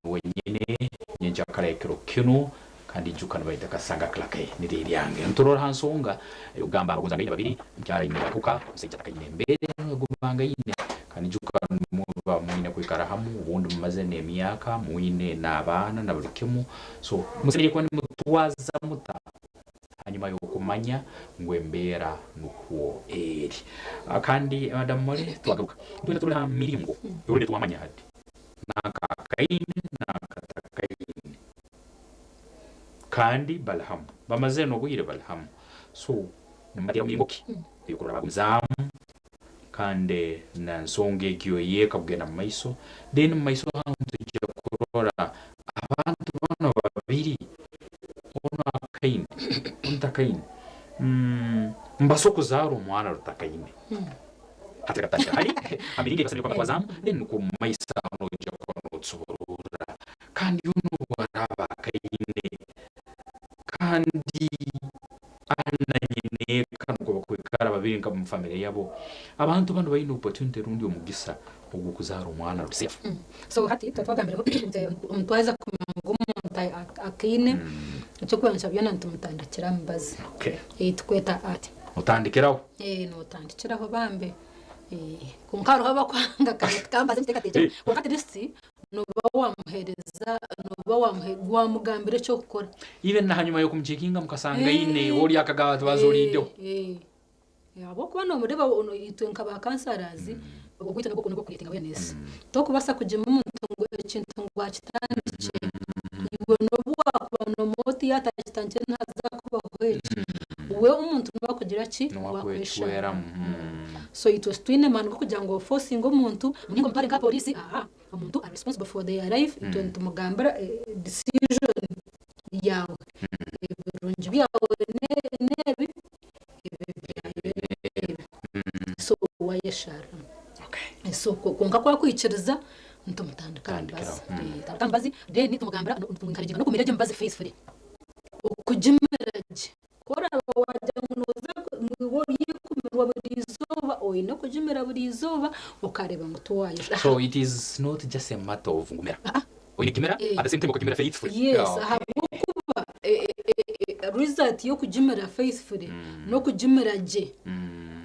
nuwe nyine nyenkyakara ekiro kinu kandi ijuka nibaita Kasanga Clark niryo eryange. Niturora ha nsonga ey'okugamba abagonzangaine babiri, omukyara aine akahuka, omusaija takaine embeera enu egumangaine kandi ijuka. kwikara hamu, obundi mumaze n'emyaka, mwine n'abaana na buli kimu. So musemeriire kuba nimutwaza muta hanyuma y'okumanya ngu embeera nukwo eri? Kandi Madam Molly, twagaruka nitwenda turole ha miringo already twamanya hati nanka akaine nanka takaine kandi bali hamu, bamazire n'obwire bali hamu. So nimubateeraho miringo ki ey'okurora bagumizaamu kandi na nsonga egyo ey'eka kugenda mu maiso? Then mu maiso aho nitwija kurora abantu banu babiri, onu akaine onu takaine, nibaso kuzaara omwana rutakaine. Hati leka tutandikire hali ha miringo ei basemeriire kuba nibatwazaamu, then nukwo mu maiso aho noija kuba notusobororra. Kandi onu obu araaba akaine kandi na nyineeka nukwo bakwikara babiri nka mu famire yabo, abantu banu baine opportunity rundi omugisa ogw'okuzaara omwana ruli safe. So hati tuba twagambireho nti omuntu waaza kumanya ngu omuntu akaine, eky'okubanza byona nitumutandikira aha mibazi ei turikweta art. Otandikiraho? Nootandikiraho bambe. Kwonka hariho abakwanga tikambaze ekiteekateekyo kwonka at least Nooba waamuheereza, nooba waamugambira eky'okukora. Even na hanyuma y'okumucekinga mukasanga aine, ori akagamba ati banza orindeho. Ahabw'okuba noomureeba itwe nka ba counsellors, ogwaitu nigwo n'ogw'okucreatinga awareness. Torikubaasa kugyema omuntu ngu ekintu ngu akitandikye. Iwe n'obu waakuba noomuha oti yaatakitandikire nihaza kubaho eki. We omuntu niwe arikugira ki? Niwe akwecweramu. So itwe titwine maani g'okugira ngu ofosinge omuntu ngu omutware nka poriisi, aa omuntu ari responsible for their life, itwe nitumugambira decision yaawe, ebirungi byawe n'ebi, ebibi byawe n'ebi, so wayeshariramu. So kwonka ku akwikiriza nitumutandika aha mibazi, tandika aha mibazi then tumugambira nitumu encouraginga n'okumira egyo emibazi faithfully, okugimira gye. Ku oraabe waagira ngu nooza orikumirwa buri izooba, oine kugimira buri izooba okareeba ngu tiwaayosha. So it is not just a matter of ngumira. Oine kugimira at the same time okagimira faithfully. Yes, ahabw'okuba result y'okugimira faithfully n'okugimira gye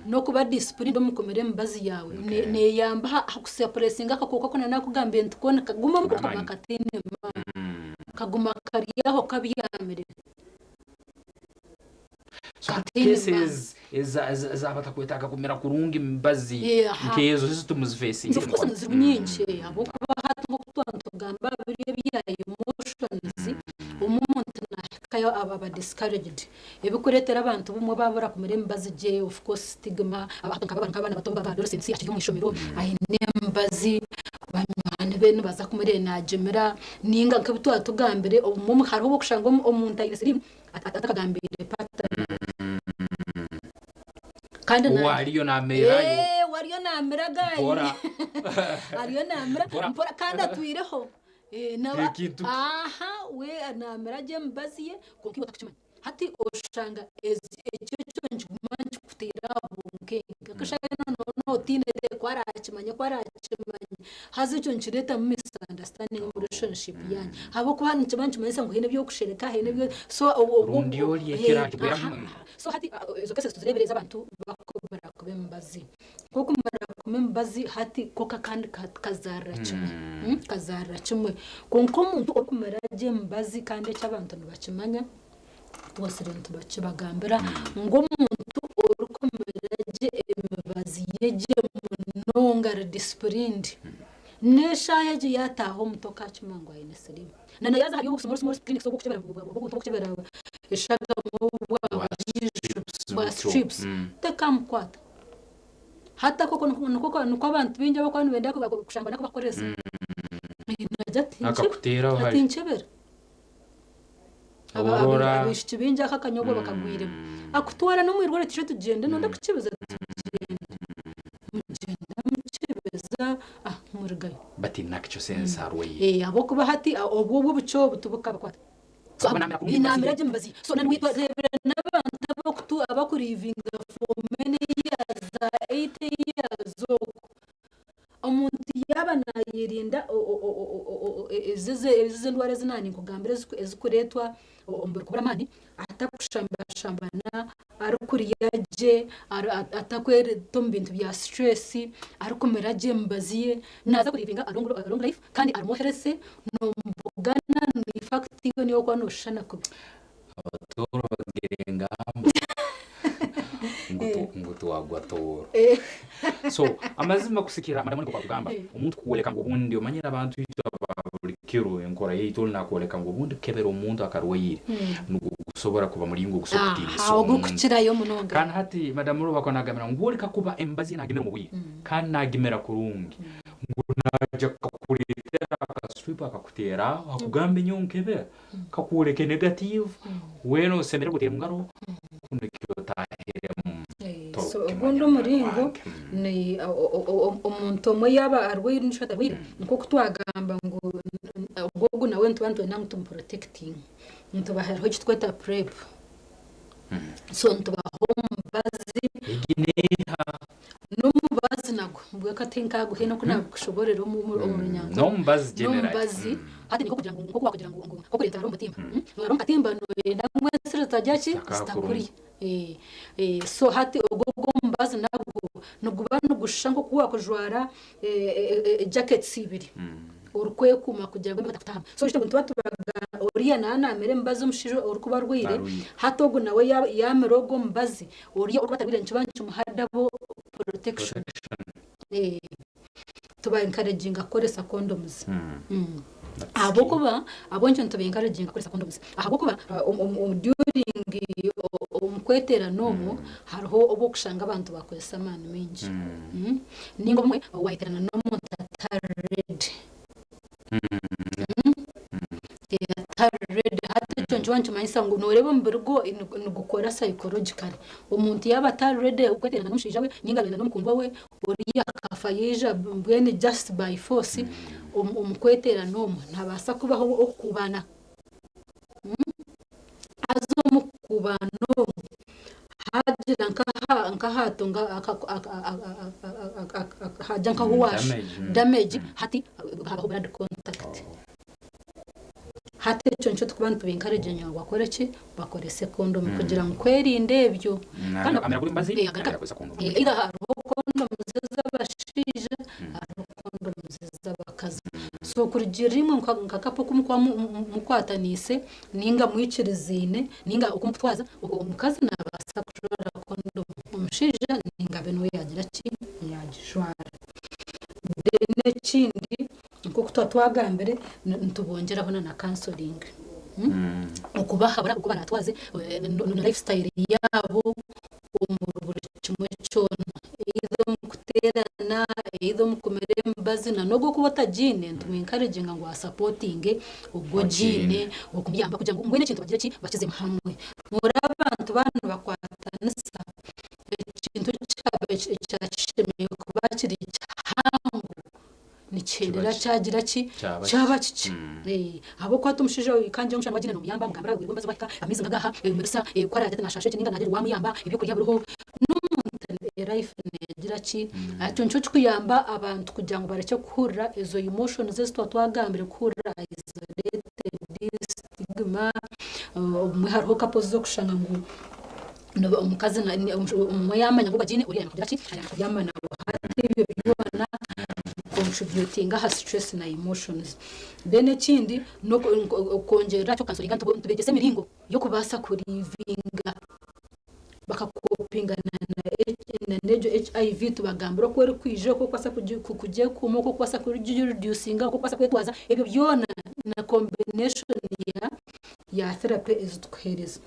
n'okuba disciplined omu kumira emibazi yaawe neeyamba aha kusuppressinga akakooko aku naakugambire nti koona kagumamu kaguma kataine maani, kaguma kari aho kabyamire. So cases ez'abatakwetaaga kumira kurungi emibazi nk'ezo zo timuzifeesinga? Of course ziri nyingi ahabw'okuba hati nk'oku twaba nitugamba biri ebya emotions, obumwe omuntu naahikayo aba discouraged ebirikureetera abantu obumwe baabura kumira emibazi gye of course stigma, hati nk'abaana bato ba adolescents akiri omu ishomero aine emibazi banywani be nibaza kumureeba naagimira nainga nk'ebi twaba tugambire obumwe hariho obu orikushanga omuntu aine siriimu atakagambiire partner kandi Ou ariyo naamerayo. Eh, we ariyo naamira gayi Mpora. ariyo naamira Mpora. mpora kandi atwireho Eh, naba Ekintu ki? aha we naamira gye emibazi ye kwonka iwe otakukimanya hati oshanga ezi- ekyo kyo nikiguma nikikuteera aha bunkenke akashaaha nootiina ku araakimanye ku araakimanye Haza ekyo nikireetamu misunderstanding omu relationship yaanyu ahabw'okuba nikiba nikimanyisa ngu haine eby'okushereka haine ebyo so Rundi ori ekiraakigweramu. So hati ezo cases tuzireebire ez'abantu bakumara kuba emibazi. Ku okumara kuba emibazi hati ko akandi kazaarira kimwe, kazaarira kimwe. Kwonka omuntu orikumira gye emibazi kandi eki abantu nibakimanya, twosire nitubakibagambira ngu omuntu orikumira gye emibazi ye gye munonga ari disciplined n'eshaaha egyo yaataaha omu tokakimanya ngu aine siriimu. Na yaaza ahari obu small small clinics obw'okukyebera eshagama obwa bwa strips tekamukwata. Hati ako nikwo abantu baingi abarikuba nibenda kushangwa nakubakoresa. Naagira ati tinkyebera. Aurora. Abaishiki baingi aka akanyobwa bakagwiremu. Akutwara n'omu irwariro ati tugyende nonda kukyebeza tugyende. Mugyenda mukyebeza ah murugayo. Bati nakyo sense arwaire. Eh ahabw'okuba hati obwo obwo obucwe obu tibukabakwata. So namira gye emibazi. So reebera n'abantu abakurivinga for many years za 80 years okwo. Omuntu yaaba naayerinda ezi endwara ezi naaba ninkugambira ezirikureetwa omubiri kubura amaani, atakushambashambana, arikurya gye, atakweta omu bintu bya stress, arikumira gye emibazi ye, naaza kurivinga a long life kandi arimu healthy, nomubugana infact iwe niiwe orikuba nooshushana kubi. Abatooro bagira engamba ngu twagwa tooro. So amazima kusikira madamu nikwo kwakugamba omuntu kworeka ngu obundi omanyire abantu itwe aba buri kiro enkora yaitu ori nakworeka ngu obundi kukebera omuntu akarwaire nigwo gusobora kuba muringo ogusobora kutiinisa omuntu. Ogurikukirayo munonga. Kandi hati madamu Ruba akaba nagambira ngu oreka kuba emibazi ye nagimira omu bwire kandi nagimira kurungi ngu naija kukureetera akaswipu akakuteera aho akugambe nyowe nkebera. Kakworeka negative weena osemererwe oteere mungaro kunu eki otahiremu So ogundi omuringo ni omuntu omwe yaaba arwaire ondiijo atarwaire nk'oku twagamba ngu ogwo ogu nawe nituba nitwenda ngu tumuprotectinge nituba hariho eki turikweta prep so nitubaha omubazi Egi neeha? N'omubazi nagwo mbwenu hati nkaguhe n'oku naagukushoboororera omu Runyankore. N'omubazi generally. N'omubazi hati ni nk'okugira ngu nk'oku waakugira ngu nk'okureeta hariho omu butimba. Noreeba omu katimba nooyenda ngu ensiri zitagira ki? Zitakurya. So hati ogwo ogw'omubazi nagwo niguba nigushusha nk'oku waakujwara jackets ibiri orikwekuuma kugira ngu embeho etakutaahamu. So ekyo nituba tubagamba oriya naaba naamira emibazi omushaija orikuba arwaire, hati ogu nawe yaamira ogwo omubazi, Oriya orikuba atarwaire nikiba nikimuha double protection. Tuba encouraginga kukoresa condoms. Ahabw'okuba ahabw'enki nituba encouraginga kukoresa condoms? Ahabw'okuba during omu kweterana omwo hariho obu orikushanga abantu baakozesa amaani maingi. Ninga obumwe waayeterana n'omuntu atari ready. Atari ready hati ekyo nikiba nikimanyisa ngu noreeba omubiri gwe nigukora psychologically omuntu yaaba atari ready kweterana n'omushaija we ninga arenda n'omukundwa we oriya akafa yaija mbwenu just by force omu kweterana omwo nihabaasa kubaho okukubana. Haza omu kukuubana omu, haagira nk'ahaatunga haagira nk'ahu waashwa damage hati habaho blood contact. Hati ekyo nikyo turikuba nituba encouraginga ngu bakore ki? Bakorese kondomu kugira ngu kwerinda ebyo. Either hariho kondomu ez'abashaija hariho kondomu ez'abakazi. So kurugiirira imwe nka couple oku mukuba mukwataniise ninga mwikiriziine ninga oku mukutwaza, omukazi nabaasa kujwara kondomu, omushaija ninga abe niwe yaagira ki, yaagijwara. Then ekindi nk'oku tuba twagambire nitubongyeraho na na counselling, okubahabura oku baraatwaze na life style yaabo omuri buri kimwe kyona, either omu kuteerana, either omu kumira emibazi na n'ogu orikuba otagiine nitumu encouraginga ngu asapotinge ogu ogiine okumuyamba kugira ngu mbwenu ekintu bagire ki bakizemu hamwe. Noreeba abantu baaba nibakwatanisa ekintu ekyakishemereire kuba kiri kihango Nikihendera kyagira ki? Kyaba kikye. Ahabw'okuba hati omushaija oyu ka ngire omushana wagiine nomuyamba, omugambira obwire bw'embazi bwahika, amaizi ng'aga aha, ebimurisa, ku araagira ati naashaasha eki ninga naagira wamuyamba, ebyokurya biriho. N'omuntu life neegira ki? Ekyo nikyo kirikuyamba abantu kugira ngu barekye kuhurira ezo emotions ezi tuba twagambire kuhurira isolated, stigma, obumwe hariho couples ez'okushanga ngu omukazi omwe yaamanya ngu bagiine oriya arenda kugira ki? Arenda kubyama nawe. Hati ebyo byona contributinga aha stress na emotions. Then ekindi n'okwongyerera ky'okukansoringa nitubeegyesa emiringo y'okubaasa kurivinga bakakopinga na n'egyo HIV tubagambira oku erikwija, oku orikubaasa kugyekuuma, oku orikubaasa kugireducinga, oku orikubaasa kwetwaza, ebyo byona na combination ya therapy ezi turikuheereza.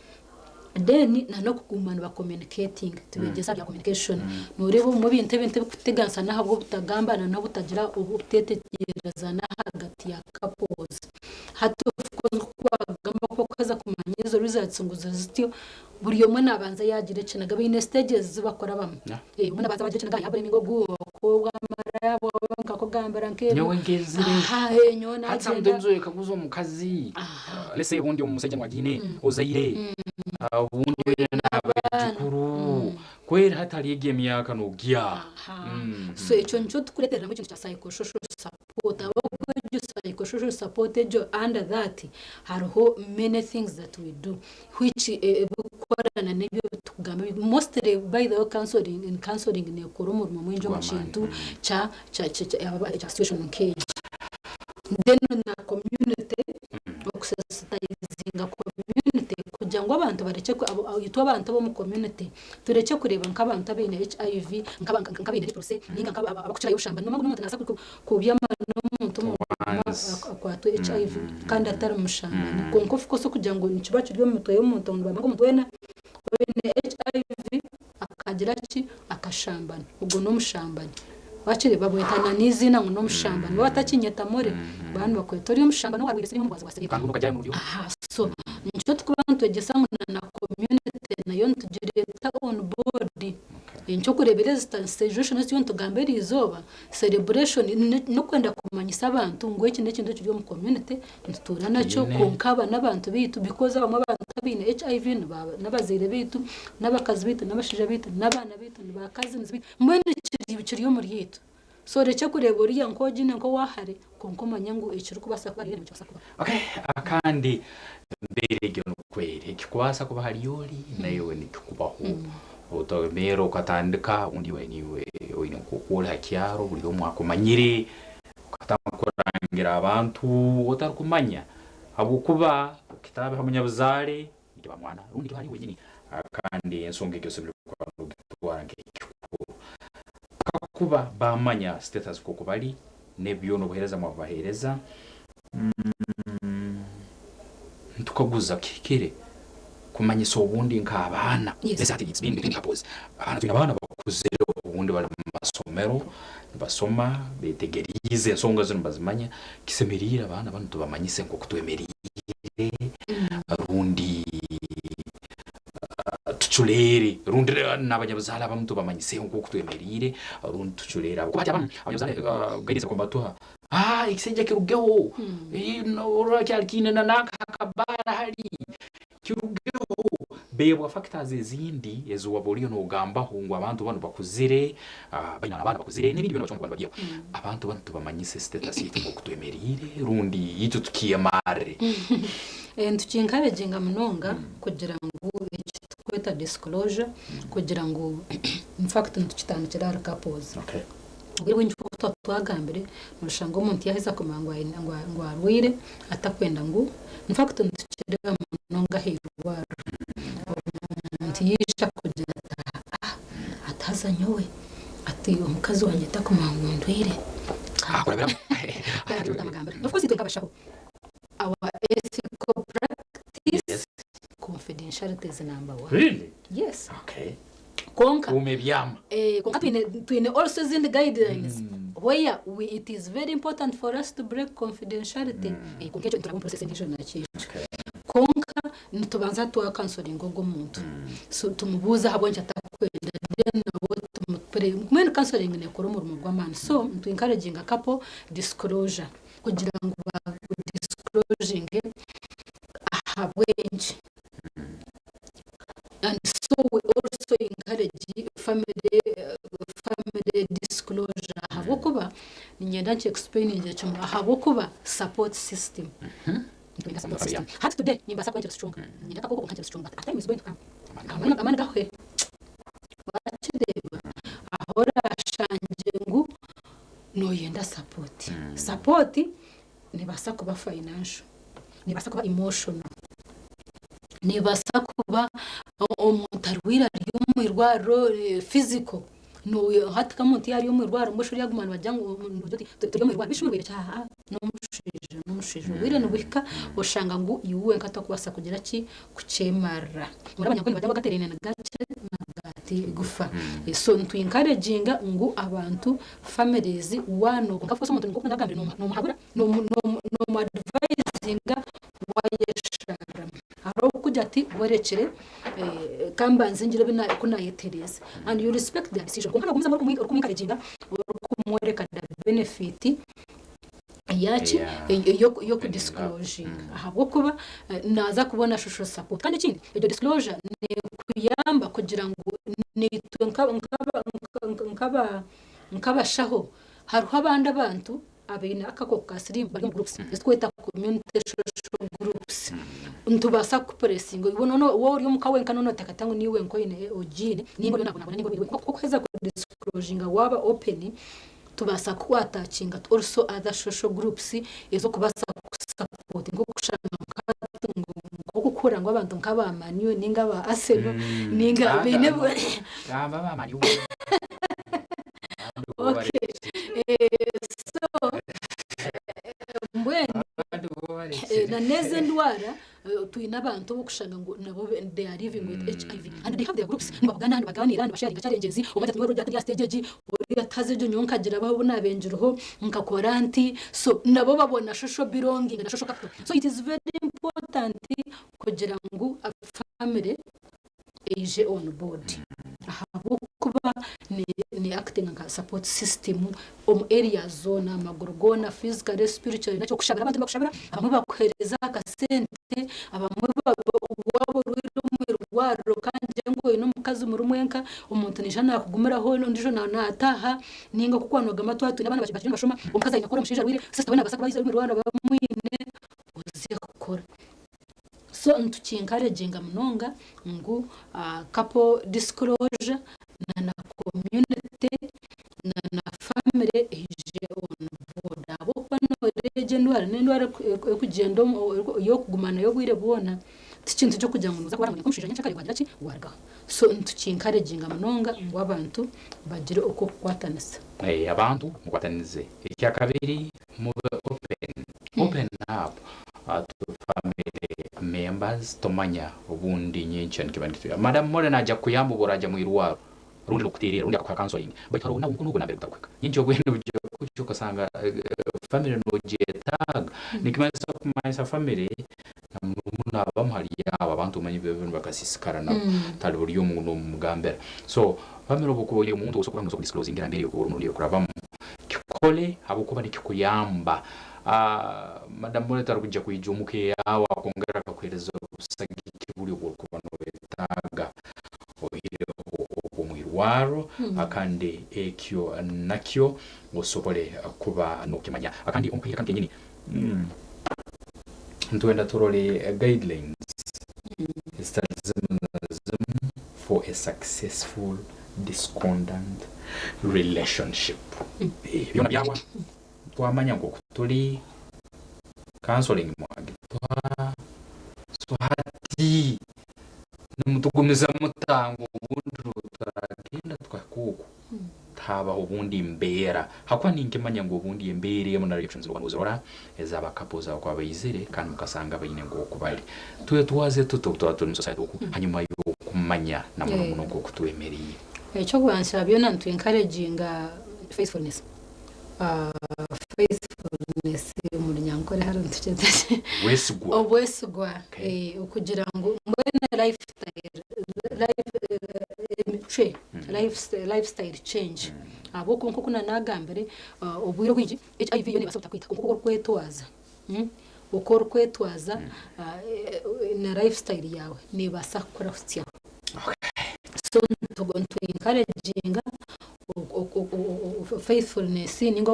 Then na n'okuguma niba communicatinga tubegyesa aha bya communication. Noreeba obumwe ebintu ebintu ebikuteganisa n'ahabw'obutagamba na n'obutagira obuteetegyerezana ahagati ya couples. Hati of course nk'oku wagamba ku orikuheza kumanya ezo results ngu ziri zityo, buri omwe nabanza yagira ekiniga baine stages ezi bakurabamu. Omwe nabanza yagira ekiniga yablaminga ogu oku amara nkakugambira nk'ebyo. Nyowe ngenzire. Aha nyowe Hati nagyenda. sometimes oyekaguza omukazi let's say obundi omushaija ngu agiine ozaire obundi oine n'abaijukuru. Kweri hati hari egi emyaka nogya. Aha. So ekyo nikyo tukureetereramu ekintu kya psychosocial support. Ahabw'okuba egyo psychosocial support egyo under that hariho many things that we do which ebikukorana n'ebyo ebi tukugamba. Mostly by the way counseling, in counseling neekora omurimo mwingi omu Gw'amaani. kintu kya kya kya kya situation nk'egyo. Then na community okusensitizinga community kugira ngu abantu barekye itwe abantu ab'omu community turekye kureeba nk'abantu abaine HIV nk'abaine leprosy ninga abakukirayo obushambani. Nomanya ngu n'omuntu nabaasa kubyama n'omuntu akwatwe HIV kandi atari mushambani. Kwonka of course okugira ngu nikiba kiri omu mitwe y'omuntu ngu nibamanya ngu omuntu weena oine HIV akagira ki? Akashambana. Ogwo n'omushambani. Waakiri babweta na n'eiziina ngu n'omushambani. Waaba otakinyeta More, baba nibakweta ori omushambani owaarwaire siriimu omurwazi wa siriimu. Aha so nikyo turikuba nitwegyesa ngu na community nayo nitugireeta on board. Eky'okureebera ezi sensitization ezi turiyo nitugamba eriizooba, celebration n'okwenda kumanyisa abantu ngu eki n'ekintu ekiri omu community nitutuura nakyo kwonka aba n'abantu baitu because abamwe abantu abaine HIV n'abazaire baitu, n'abakazi baitu, n'abashaija baitu, n'abaana baitu, ni ba cousins baitu mbwenu kiri omuri itwe. So orekye kureeba oriya nk'ogiine nk'owa hare kwonka omanye ngu ekirikubaasa kuba hariyo nikibaasa kubaho. Okay, akandi embeera egyo nikwo eri. Ekikubaasa kuba hari ori naiwe nikikubaho. Otameera okatandika obundi iwe niiwe oine nk'oku ori ha kyaro buri omwe akumanyire, okatandika kurangira abantu otarikumanya ahabw'okuba kitaabe ha munyabuzaare nikiba mwana rundi nikiba hariiwe wenyini. Kandi ensonga egyo osemeriire kuba nogitwara nk'ekikuru. Kakuba bamanya status nk'oku bari n'ebyona obuheereza mwabubaheereza, nitukaguza kihikire kumanyisa obundi nk'abaana? Let's say it's been between couples. Abaana twine abaana bakuzire obundi bari omu masomero nibasoma betegeriize ensonga zinu nibazimanya, kisemeriire abaana banu tubamanyise nk'oku twemeriire rundi tuculeere rundi n'abanyabuzaare abamu tubamanyiseho nk'oku twemeriire rundi tuculeere ahabw'okuba hati abamu abanyabuzaare guidance bakaba nibatuha, aah ekisaija kirugeho, orora kyali kiine na nanka hakabaara hali, kirugeho. Beebwa factors ezindi ezi waba oriyo nogambaho ngu abantu banu bakuzire, baine abaana bakuzire n'ebindi byona bashobora kuba nibaryaho. Abantu banu tubamanyise status yaitu nk'oku twemeriire rundi itwe tukyemarire? Nituki-encouraginga munonga kugira ngu eki turikweta disclosure kugira ngu in fact nitukitandikira ahari couples. Obwire obwingi nk'oku twaba twagambire noshanga omuntu yaaheza kumanya ngu aine ngu arwaire atakwenda ngu in fact nitukireeba munonga aha irwariro omuntu yaija kugira ati ah ati haza nyowe ati omukazi wangye takumanya ngu ndwaire. Of course itwe nk'abashaho our ethical practice confidentiality is number one. Really? Yes. Okay. Kwonka Kuuma ebyama. Kwonka twine twine also ezindi guidelines where we it is very important for us to break confidentiality. Kwonka ekyo nituraba omu process endiijo nakyo ekyo. Kwonka nitubanza twa counselinga ogwo omuntu. So tumubuuze ahabw'enki atakwenda then nabwo tumupre mbwenu counseling neekora omurimo gw'amaani. So nitu encouraginga couple disclosure kugira ngu ba disclosinge ahabw'enki. And so we also encourage family, family disclosure ahabw'okuba niinyenda nki explainingire kimwe ahabw'okuba support system. Nitwenda support system. Hati today nimbaasa kuba nkiri strong, niinyenda akakooko konka nkiri strong but a time is going to come amaani amaani gahwe. Wakireeba ahu oraashangye ngu nooyenda support. Support neebaasa kuba financial, neebaasa kuba emotional, neebaasa kuba omuntu arwaire ari omu irwariro physical, hati nk'omuntu yaaba ari omu irwariro mbwenu shi oryaguma nibagira ngu turi omu irwariro, bishi murwaire ki? Aaha n'omushaija n'omushaija obwire nibuhika oshanga ngu iwe wenka torikubaasa kugira ki, kukyemarira. Abanyankore nibagira ngu agateeraine nigati gufa. So nitu encouraginga ngu abantu families one kwonka of course omuntu nk'oku nagambire nomuhabura nomu advisinga wayesharamu. Hariho okukugira ati werekire kambanze ngire oku nayetereeza and you respect their decision kwonka nogumizamu orikumu encouraginga orikumworeka the benefit. Eyaki? Eya Ey'okudisclosinga ahabw'okuba naaza kubona social support. Kandi ekindi, egyo disclosure neekuyamba kugira ngu naitwe nk'abashaho hariho abandi abantu abaine akakooko ka siriimu bari omu groups ezi turikweta community social groups. Nitubaasa kukupuresinga iwe waaba ori omuka wenka nooteekateeka ngu niiwe wenka ogiine ninga oriyo naabonabona ninga ori wenka. Ku orikuheza kudisclosinga waaba open, Tubaasa ku attachinga also other social groups ez'okubaasa kusapotinga okushanga nk'okukura ngu abantu nk'aba Man U ninga aba Arsenal ninga baine Gamba aba Man U. Okay. So mbwenu na n'ezi endwara Twine abantu abokushanga ngu nabo they are living with HIV and they have their groups nibabugana nibaganiira nibasharinga challenges omwe agira ati nyowe ori aha stage egi ori ati haza egyo nyowe nkagirabaho obu nabengireho nkakora nti so nabo babona social belonging na social capital so it is very important kugira ngu family eije on board ahabw'okuba ne actinga nka support system omu areas zoona amaguru goona physically, spiritually nakyo okushabira abantu nibakushabira abamwe bakuhereza akasente abamwe waaba orwaire omu irwariro kangire ngu oine omukazi muri mwenka omuntu naija nakugumiraho ondiijo nataaha ninga oku kwanoga amatu ati twine abaana bakiri nibashoma omukazi aine kukora omushaija arwaire sister we nabaasa kuba aizire omu irwariro bamwine oze kukora. So nitukinkareginga munonga ngu couple disclosure na na community na na family eije on board ahabw'okuba noreeba egi endwara n'endwara erikugyenda ey'okuguma nayo obwire bwona tikintu ky'okugira ngu noza kurwara ngu omushaija nyenkyakare gwagira ki gwarugaho. So nitukinkareginga munonga ngu abantu bagire okw'okukwatanisa. Abantu mukwatanize. Ekyakabiri mube open, open up to family members tomanya obundi nyenkya nikiba nikituyamba. Madam Molly naija kukuyamba obu oraija mwirwaro rundi nokuterera rundi akakuha counseling baitu haroho nawe omukono ogwo nambere gutarukuhika. Nyenkya obwire nibwija kuhika okasanga family nogyetaaga. Nikimanyisa kumanyisa family na muno muno abamu hali abo abantu omanyire bebiro nibakasiisikara nabo tari buri omwe ngu nomugambira. So family obu okuba oine omuntu ou osobola kuba ngu nosobola kudisclosingira embeera ei orimu rundi ei orikurabamu kikole habwokuba nikikuyamba. Madam Molly tarikwija kwija omuka eyaawe akwongere akakuheereza obusagiki buri obu orikuba noyetaaga oihireho obw'omu irwarro kandi ekyo nakyo osobole kuba nokimanya. Kandi omu kaire kanu kenyini nitwenda turole guidelines ezitari zimu na zimu for a successful discordant relationship. Byona byahwa twamanya nk'oku turi, counseling mwagituha, so hati nimutugumiza muta ngu obundi turagenda tukahika oku tihabaho obundi mbeera hakuba ninkimanya ngu obundi embeera emu na reactions noba nozirora ezaba couples abakuba baizire kandi mukasanga baine nk'oku bari. Twetwaze tuta obu turaba turi omu society oku hanyuma y'okumanya na muno muno nk'oku twemeriire? Eky'okubanza byona nitu encouraginga faithfulness. Faithfulness omu runyankore hariho nitukyeta ki? Obwesigwa. Obwesigwa. Okay. Okugira ngu mbwenu lifestyle, life, emicwe, lifestyle change. Ahabw'okuba nk'oku naanagambire, obwire obwingi HIV yo neebaasa kutakwita kwonka oku orikwetwaza, oku orikwetwaza na lifestyle yaawe neebaasa kukurahutsyaho. So nitu encouraginga faithfulness ninga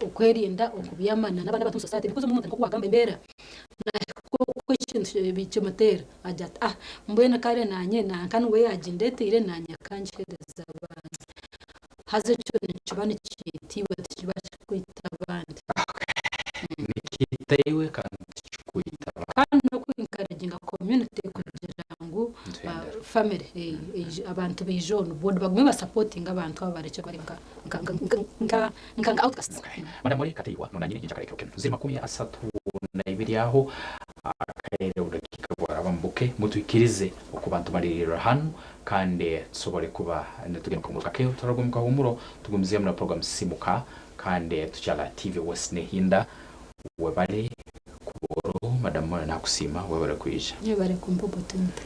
okwerinda okubyama n'abandi abantu omu society because omuntu nk'oku wagamba embeera nahika oku ekintu kimuteera agira ati ah mbwenu kare nanye nanka niwe yagindeteire nanye akangiheereza abandi haza ekyo nikiba nikiita iwe tikiba kirikwita abandi. Nikiita iwe kandi tikikwita abandi. Kandi n'oku encouraginga community kugira ngu family abantu baije on board bagume basapotinge abantu abo barekye kubareeba nka nka outcasts. Madam Molly Kateibwa nonanyine nyenkyakare ekiro kinu ziri 32 aho akaire obudakiika bwarabamu buke mutwikirize okuba nitumalirira hanu kandi tusobole kuba nitugenda omu kahumuro kake turaruga omu kahumuro tugumizeemu na program Simuka Kandi tukyala TV West Nehinda webale kuba oroho Madam Molly nakusiima webale kwija. Webale kumpa opportunity.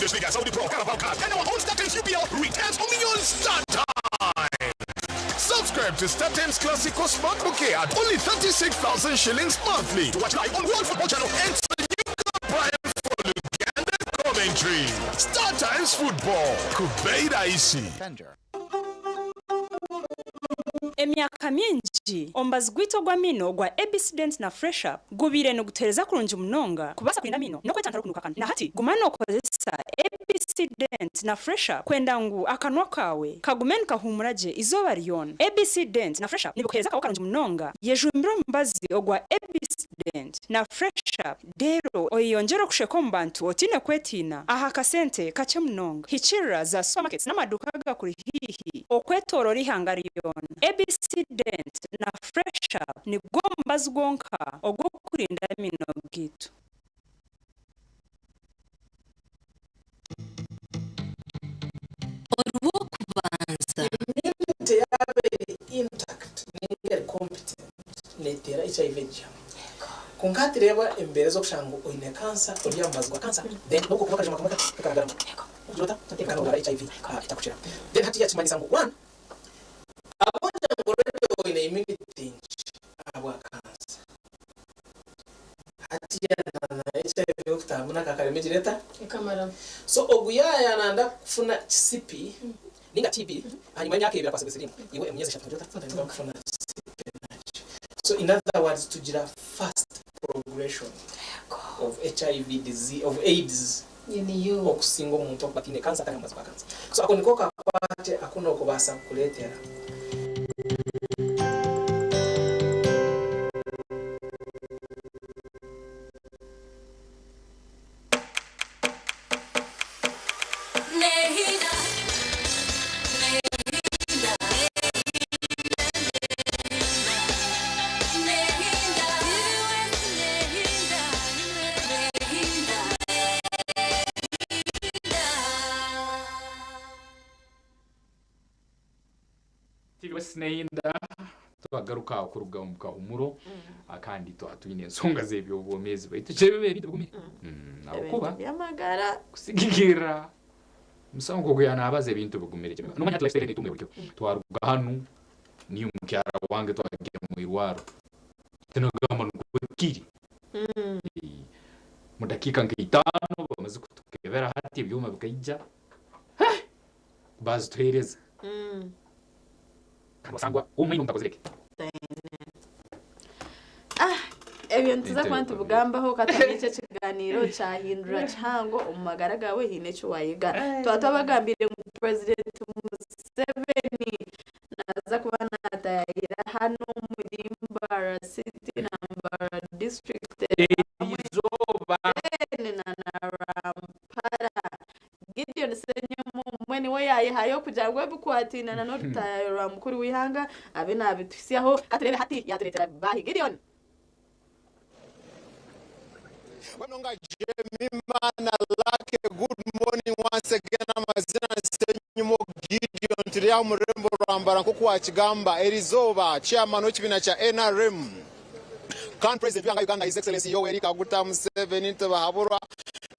Bundesliga, Saudi Pro, Carabao Cup, and our own StarTimes UPL returns only on StarTimes. Subscribe to StarTimes Classico Smart Bouquet at only 36,000 shillings monthly to watch live on World Football Channel and Sayuka Prime for Uganda commentary. StarTimes Football. Kubeira Isi. Emyaka mingi, omubazi gwaitu ogw'amaino ogwa ABC Dent na Fresh Up gubaire nigutuheereza kurungi munonga kubaasa kurinda amaino n'okwetantara okunuuka akanwa. Na hati, guma nookozesa ABC Dent na Fresh Up kwenda ngu akanwa kaawe kagume nikahuumura gye eizooba ryona. ABC Dent na Fresh Up nibikuheereza akaho karungi munonga. Yejumbire omubazi ogwa ABC Dent na Fresh Up Reero oyeyongyere okusheka omu bantu otaine kwetiina aha kasente kakye munonga. Hikiirira za supamaketi n'amaduuka agakuri haihi okwetooroora eihanga ryona. ABC Dent na Fresh Up nigwo mubazi gwonka ogw'okurinda amaino gaitu. Orw'okubanza. Immunity yaaba eri intact ninga eri competent neteera HIV egihamu. Kwonka hati reeba embeera ez'okushanga ngu oine cancer ori aha mubazi gwa cancer then n'obwo kuba akajuma kamwe kakaragaramu ogira ota kandi orwara HIV etakukira. Then hatiiya kimanyisa ngu one ahabw'okugira ngu already oine immunity nkye ahabwa cancer hatiiya na HIV okutaahamu n'akakarema egira eta? Ekamaramu. So ogu yaaya nanda kufuna kisipi ninga TB ahanyima y'emyaka ebiri akwasibwe sirimu iwe emyezi eshatu nogira ota? Otandika kufuna kisipi nakyo. So in other words tugira fast progression of HIV disease of AIDS okusinga omuntu okuba ataine cancer atari aha mubazi gwa cancer. So ako niko kakwate aku nokubaasa kukureetera. TV West neyinda twagaruka kuruga omu kahumuro kandi twaba twine ensonga z'eby'obwomeezi baitu kyebyo ebintu bigumire ahabw'okuba Ebintu by'amagara. kusigikirra musawo nk'oku yanaabaza ebintu bigumire nomanya hati lifestyle netunga buryo twaruga hanu niyo mukyara wange twagenda mu irwaro tinagamba nukwo kiri mu dakiika nka itaano bamaze kutukebera hati ebyoma bikaija bazituheereza kandi wasangwa omwe omuntu akozire ki? Ah, ebyo nituza kuba nitubigambaho katwine eki ekiganiro kyahindura kihango omu magara gaawe haine eki wayiga. Twaba twabagambire ngu President Museveni naza kuba natayayira hanu omuri Mbarara City na Mbarara District Erizooba. Then na na Rwampara. Gideon Ssenyomo mbwenu niwe yaayehayo kugira ngu ebikwataine na n'orutaayayo rwa mukuru w'eihanga abe naabituhitsyaho. Ka tureebe hati yaatureetera baahi. Gideon. Bano nga Jemima na Lucky, good morning once again. Amazina Ssenyumo Gideon, turi aho omu rurembo rwa Mbarara nk'oku wakigamba erizooba chairman w'ekibiina kya NRM kandi president w'eihanga Uganda His Excellency Yoweri Kaguta Museveni Tibahaburwa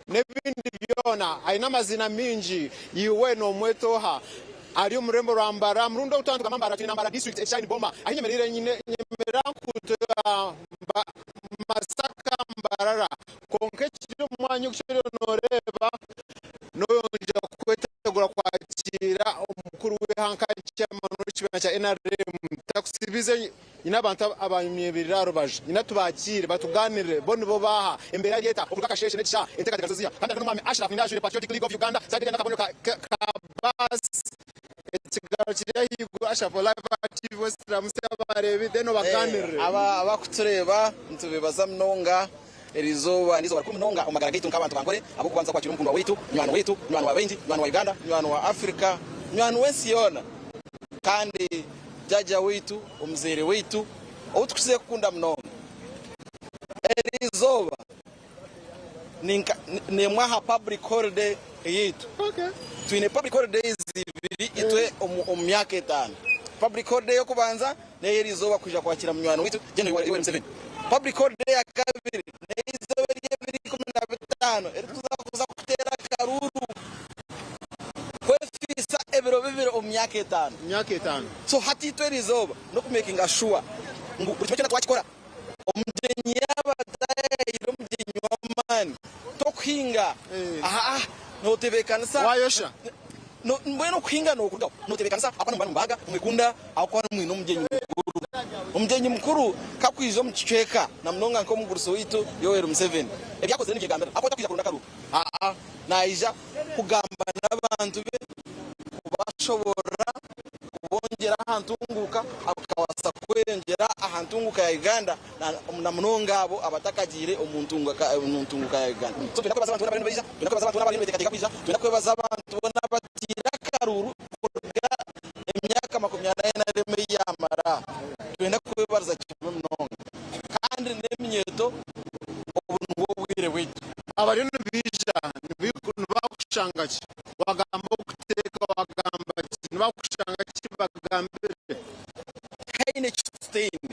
n'ebindi byona aine amazina mingi iwe nomweta oha ari omu rurembo rwa Mbarara murundi ogu twaba nitugamba Mbarara twine Mbarara district ekishaayi Boma ahi nyemereire nyine nyemerera nkuuto ya Masaka Mbarara kwonka ekiri omu mwanya ogu oriyo noreeba noyongyera kwetegura kwakiira omukuru w'eihanga kandi chairman w'ekibiina kya NRM takusibize Nyine abantu abanyebirire aha rubaju, nyine tubakiire batuganirire, bo nibo baaha embeera eri eta okuruga akasheeshe n'ekishaha enteekateeka nizo ziha. Kandi hariho n'omwami Ashraf nindeeba ajwaire Patriotic League of Uganda side eri n'akabonero ka ka bus ekigaro kiri ahaiguru Ashraf live aha TV West ramutsya abareebi then obaganirire. Aba abakutureeba nitubebaza munonga erizooba n'eizooba rikuru munonga omu magara gaitu nk'abantu ba Nkore ahabw'okubanza kwakira omukundwa waitu, munywani waitu, munywani wa baingi, munywani wa Uganda, munywani wa Africa, munywani w'ensi yoona kandi Jaaja waitu, omuzaire waitu ou tukukizeyo kukunda munonga. Eri izooba n'emwe aha public holiday eyaitu. Twine public holidays ibiri itwe omu myaka etaano. Public holiday ey'okubanza n'ey'eri izooba kwija kwakira munywani waitu Gen. Yoweri Museveni. Public holiday eya kabiri n'eizooba ery'ebiro 15 eri tuza kuza kuteera akaruuru. emyaka etaano. Emyaka etaano. So hati itwe eriizooba n'okumekinga shuwa ngu buri kimwe kyona twakikora. Omugyenyi yaaba ataayaayire omugyenyi w'amaani, tokuhinga. Aha, nootebeekanisa. Waayosha. No, mbwenu okuhinga nookurugaho, nootebeekanisa ahakuba nimuba nimubaaga, nimwekunda ahakuba mwine omugyenyi mukuru. Omugyenyi mukuru ka kwija omu kicweka, na munonga nk'omugurusi waitu Yoweri Museveni, ebi akozire nibyegambira ahakuba takwija kuronda akaruuru. Aa, naija kugamba n'abantu be, kubashoboorora, kubongyera aha ntunguuka, bakabaasa kweyongyera aha ntunguuka ya Uganda na munonga abo abatakagiire omu ntunguuka ya Uganda. So twenda kwebaza abantu boona abariyo nibaija, twenda kwebaza abantu boona abariyo nibeteekateeka kwija, twenda kwebaza abantu boona abataire akaruuru kuruga emyaka 44 ei yaamara. Twenda kwebariza kimwe munonga kandi n'eminyeeto obu nibwo bwire bwaitu. Abariyo nibaija nibakushanga ki? Wagamba okuteeka wagamba ki? Nibakushanga ki bagambire? Tihaine eki tutaine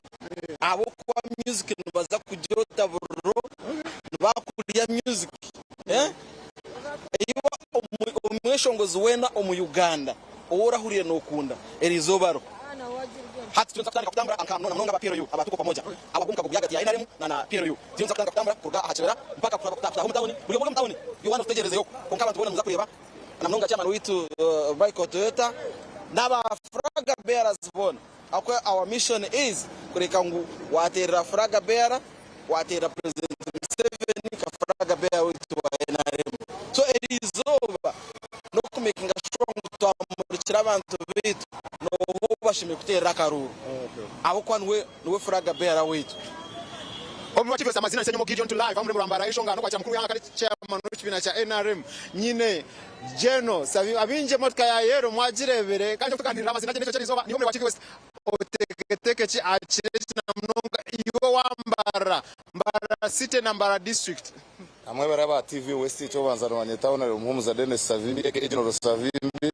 ahabw'okuba music nibaza kugyota buriro nibakurya music iwe omweshongozi weena omu Uganda ou orahurire nokunda eriizooba ariho. Hati turiyo nituza kutandika kutambura nka na munonga aba PLU aba Tuko Pamoja aba omukago guri ahagati ya NRM na na PLU. Turiyo nituza kutandika kutambura kuruga aha kibira mpaka kutaaha omu tawuni. Buri omwe ori omu tawuni iwe waaba notutegyerezeyo okwo. Kwonka abantu boona nimuza kureeba na munonga chairman waitu Michael Toyota n'aba flag bearers boona ahabw'okuba our mission is kureka ngu wateerera flag bearer wateerera President Museveni nka flag bearer waitu wa NRM. So eriizooba n'okumakinga sure ngu twamurikira abantu baitu n'oha ou bashemereire kuteerera akaruuru ahabw'okuba niwe niwe flag bearer waitu. Omu Kivu amazina ni Ssenyomo Gideon to live hamwe Rwambara Ishonga n'okwakira mukuru w'ihanga kandi chairman w'ekibiina kya NRM nyine General Sabi abingi emotoka ya yellow mwagirebere kandi tuganirira amazina gye n'ekyo ky'erizooba niho omuri wa Kivu West oteketeke ki aha kiro eki na munonga iwe owa Mbarara, Mbarara City na Mbarara District. Hamwe bari aba TV West eky'okubanza nibanyeta Honarebo Muhumuza Denis Savimbi aka General Savimbi.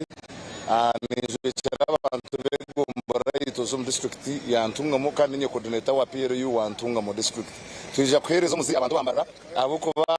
Ninjwekyera abantu b'egomborora yaitu ez'omu disiturikiti ya Ntungamo kandi ninye coordinator wa PLU wa Ntungamo district. Twija kuheereza omuzi abantu ba Mbarara ahabw'okuba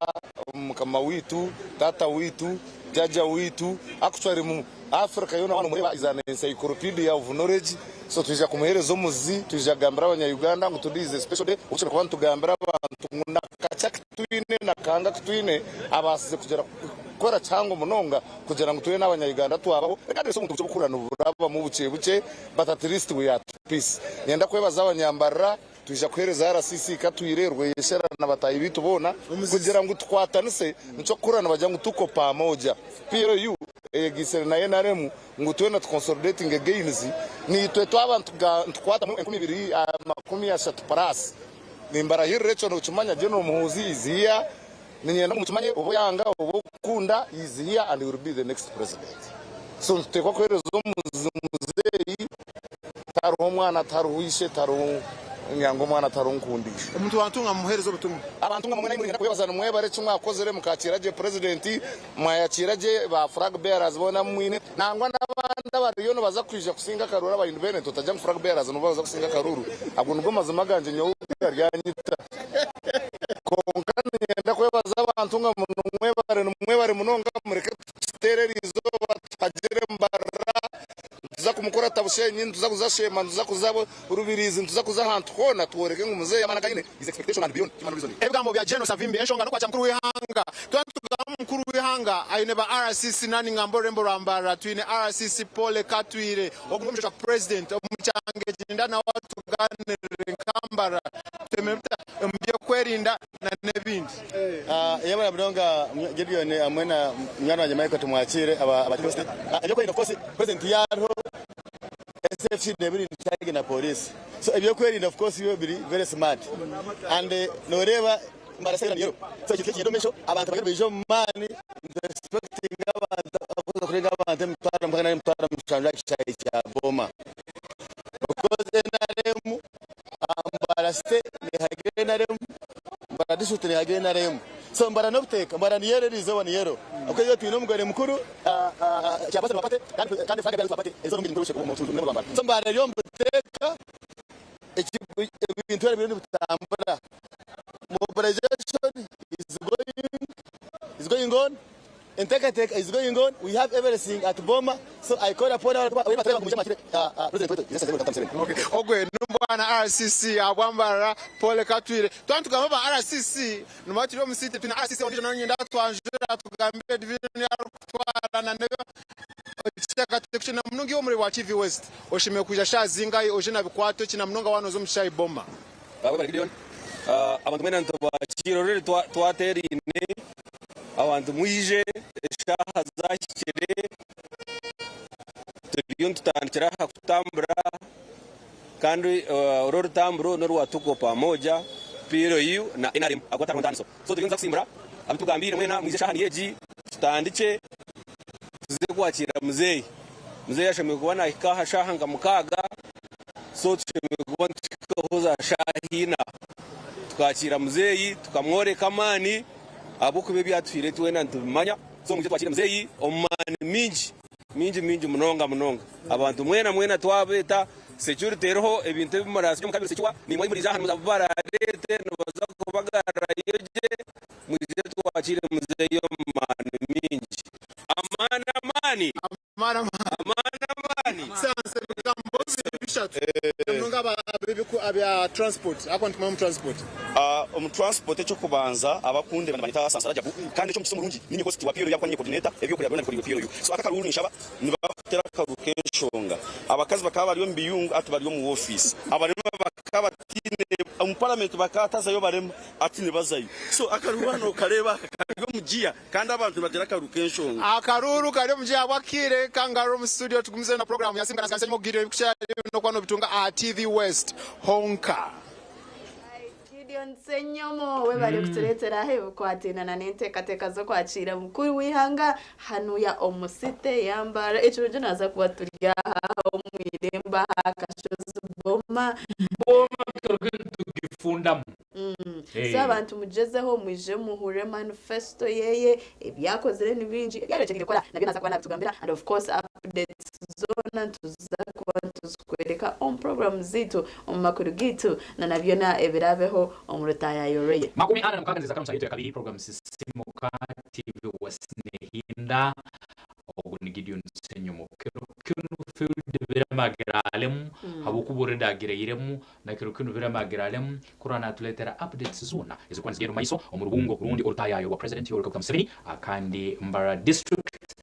mukama waitu, taata waitu, jaaja waitu actually mu Africa yoona waaba nomureeba is an encyclopedia of knowledge so twija kumuheereza omuzi, twija kugambira abanya Uganda ngu today is a special day obu turikuba nitugambira abantu ngu nakakye aku twine nakahanga aku twine abaasize kugira kukora kihango munonga kugira ngu twena abanya Uganda twabaho regardless obuntu bukye obukuhurira niburabamu bukye bukye but at least we are at peace. Niinyenda kwebaza abanyambarara Twija kuheereza RCC Katwire, Rweyeshera na bataahi baitu boona kugira ngu tukwatanise nikyo kukura nibagira ngu tuko pamoja. PLU eyegaitsire na NRM ngu twena tu consolidatinge gains naitwe twaba nitukwatamu 2030 plus. Nimbarahirira ekyo nokimanya General Muhoozi is here niinyenda ngu mukimanye oba oyanga oba okunda he is here and he will be the next president. So nituteekwa kuheereza omuzeeyi Tihariho mwana, tihariho ishe, tihariho nyanga omwana, tihariho nkundiisho. Omuntu wa Ntunga mumuheereze obutumwa. Abantu nga mwena niinyenda kubeebaza nimwebare eki mwakozire mukakiira gye Purezidenti, mwayakiira gye ba flag bearers boona abu mwine nangwa n'abandi abariyo nibaza kwija kusinga akaruuru aba independent otagira ngu flag bearers nibo baza kusinga akaruuru. Ago nigo mazima gangye nyowe garyanyita. Kwonka niinyenda kwebaza abantu nga nimwebare nimwebare munonga mureke tukiteere eriizooba tuhagire Mbarara. Nituza kumukurata Bushenyi, nituza kuza Sheema, nituza kuza Rubirizi, nituza kuza ahantu hoona tworeke ngu muzeeyi amaani agu aine is expectation and beyond human reasoning. Ebigambo bya General Savimbi enshonga n'okwakira mukuru w'eihanga. Twaba nitugamba mukuru w'eihanga aine ba RCC nani ngamba orurembo rwa Mbarara twine RCC Paul Katwire ogu niwe mushusha president omu kyanga eki ninda nawe atuganirire nka Mbarara twemereire tuta omu by'okwerinda na n'ebindi. Yebare munonga Gideon hamwe na munywani wangye Michael tumwakiire aba Ebyokwerinda of course president yariho SFC nebiri in charge na police so ebyokwerinda of course byo biri very smart and noreeba Mbarara city ni yellow so ekintu ekigyenda omu maisho abantu bariyo nibaija omu maani nitu expectinga abantu kuza kurenga abantu 6000 nari 7000 aha kishaayi kya Boma because NRM Mbarara city nehagira NRM Mbarara district nehagira NRM so Mbarara nobuteeka Mbarara ni yellow erizooba ni yellow ahabw'okuba twine omugore mukuru Chairperson wa party kandi kandi flag ya party erizooba omugyenyi mukuru wa Mbarara so Mbarara eri omu buteeka ebintu ebiriyo nibitambura mobilization is going is going on enteekateeka. Work is going on. We have everything at Boma. So I call upon our President waitu, His Excellency Yoweri Kaguta Museveni. Okay. Ogwe n'omwana RCC ahabwa Mbarara Paul Katwire. Twaba nitugamba aba RCC nimba turi omu city twine RCC ondiijo nawe niinyenda atwanjure atugambire division ei arikutwara na n'ekiteekateeko kye na munonga iwe omureebi wa TV West oshemereire kwija shaaha zingahi oije na bikwato ki na munonga waaba nooza omu kishaayi Boma. Webale Gideon. Abantu mwena nitubakiira already twateeraine abantu mwije eshaaha zahikire turiyo nitutandikira aha kutambura kandi oru orutamburo n'orwa Tuko Pamoja PLU na NRM ahabw'okuba tihariho ntaaniso. So turiyo nituza kusimbura abu tugambiire mwena mwije eshaaha niyo egi tutandikye tuze kwakiira muzeeyi. Muzeeyi ashemereire kuba nahika aha shaaha nka mukaaga so tushemereire kuba nituhikaho za shaaha ina tukakiira muzeeyi tukamworeka amaani ahabw'okuba ebi atuhaire twena nitubimanya so mwije twakiire muzeeyi omu maani mingi mingi mingi munonga munonga abantu mwena mwena twabeeta security eriho ebintu ebi murasiga omu kabiri secure nimwe ahi muriija aha nimuza barareete nibaza kubagarurayo gye mwije twakiire muzeeyi omu maani mingi amaani amaani Amaani amaani. Amaani amaani. Sansa ebigambo bibiri bishatu namunonga abya transport ahakuba nitumanya omu transport. Omu transport ekyokubanza abakundeba nibanyeta Sansa Rajabu kandi ekyomukisa omurungi ninye host wa PLU ahakuba ninye coordinator ebyokurya byona bikoriirwe PLU so aka akaruuru ninshaba nibakutera akaruuru kenshonga abakazi bakaba bari omu biyungu hati bari omu office abarema bakaba bataine omu parliament bakaba batazayo barema hati nibazayo so akaruuru waaba nokareeba aka kari omu gear Kandi abantu nibateera akaruuru k'enshonga. Akaruuru kari omu gihe ahabw'akaire kangarura omu studio tugumizeyo na puroguraamu ya Simuka na Siganisa Gideon ebikukira n'okuba nobitunga aha TV West honka. Gideon Ssenyomo webare kutureetera ebikwataine na n'enteekateeka z'okwakiira mukuru w'eihanga hanuya omu city ya Mbarara. Ekirungi naaza kuba turi aha omu irembo aha kashozi Boma. Boma tugaruke nitugifundamu. So abantu mugyezeho mwije muhurire manifesto yeye, ebi akozire ni bingi, ebi ayorekyereire kukora nabyo naaza kuba naabitugambira and of course updates zoona nituza kuba nituzikworeka omu program zaitu, omu makuru gaitu na na byona ebiraabeho omu rutaayaayo rweye. 46 nziza kamusa yaitu yakabiri program Sisimuka TV West Nehinda Ogu ni Gideon Ssenyomo. Kiro kinu Field Birema agiraalemu habwokuba already agirairemu na kiro kinu Birema agiraalemu kurora natuleetera updates zoona ezirikuba nizigenda omu maiso omu rubungo rundi orutaayaayo rwa President Yoweri Kaguta Museveni kandi Mbarara District,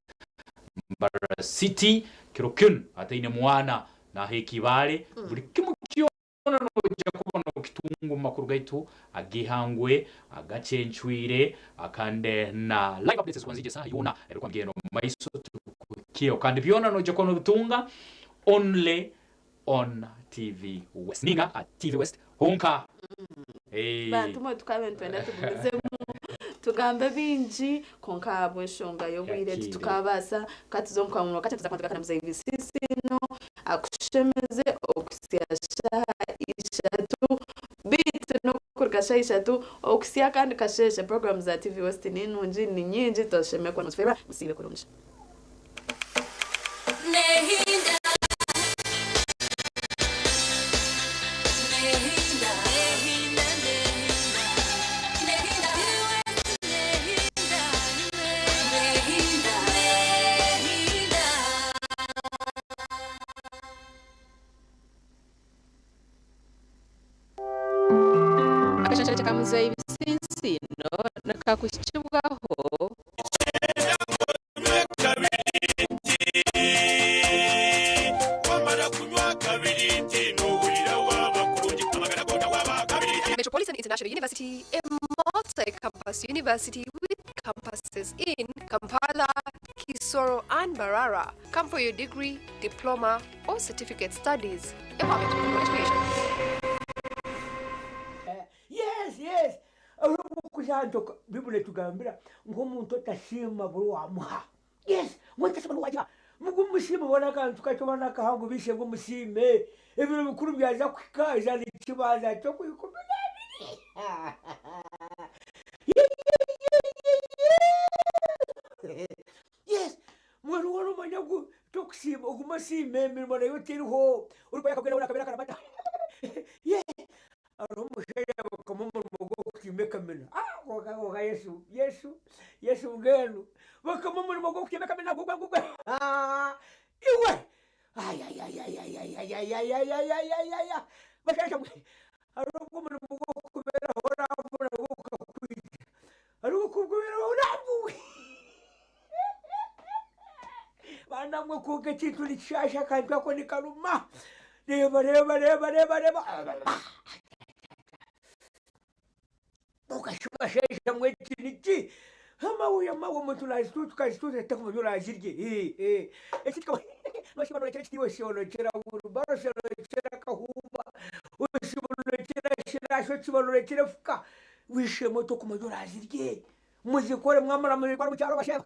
Mbarara City kiro kinu ataine mwana naheeka ibaare buri kimu kyona. Kyona noija kuba nokitunga omu makuru gaitu ag'eihangwe, agacencwire, kandi na live updates ezikuba niziija esaaha yoona ebirikuba nibigenda omu maiso tubikuhikyeho. Kandi byona noija kuba nobitunga only on TV West ninga at TV West honka. Eh. Bantu mwe tukabe nitwenda tugumizemu tugambe bingi kwonka ahabw'enshonga y'obwire Yakiire. titukabaasa ka tuze omu kahuumuro kakye tuza kuba nitugaruka na muzeeyi Bisisino akushemeze okuhitsya shaaha ishatu beitu n'okuruga shaaha ishatu okuhitsya akandi kasheeshe. Puroguraamu za TV West ni nungi, ni nyingi, toshemereire kuba nozifeerwa. Musiibe kurungi. Akashanshangye ka Muzeeyi Bisinsiino nikakuhikibwaho. Metropolitan International University, a multi-campus university with campuses in Kampala, Kisoro, and Mbarara. Come for your degree, diploma, or certificate studies. Empowerment for education. Yes, yes. Ahabw'okuba Baibuli etugambira ngu omuntu otasiima buri waamuha. Yes, ngu otasiima buri waagiha. Mugume musiime boona akantu kakye oba n'akahango beishe-emwe musiime. Ebiro bikuru byaza kuhika eizooba nikibanza ky'okwikumi n'abiri. Yes, mbwenu waaba nomanya ngu tokusiima ogume osiime emirimo nayo teriho. Orikuba yakabwire hoona akabeera akaramata. Yes. Hariho omushaija bakamuha omurimo gw'okutimba ekamina. Ah, kwonka kwonka Yesu, Yesu, Yesu mbwenu. Bakama omurimo gw'okutemba kamina gugwe gugwe. Iwe! Ayayayayayayayayayayayaya! Bashaija mwe, hariho obwo omurimo gw'okuberaho orambura nagwo gukakwita. Hariho okuberaho orambuwe. Baana mwe kwonka ekintu nikishaasha akantu ako nikaruma. Reeba reeba reeba reeba reeba. Okashubashaija mwe eki niki? Amawe amawe omuntu nazituutuka azituuta takumanya orazirye. Eki kikaba noshiba norekyera ekitiibwa oshiba norekyera wheelbarrow oshiba norekyera akahumba oshiba norekyera shirasha oshiba norekyera efuka wishemu tokumanya orazirye. Muzikore mwamara muzitware omu kyaro abashaija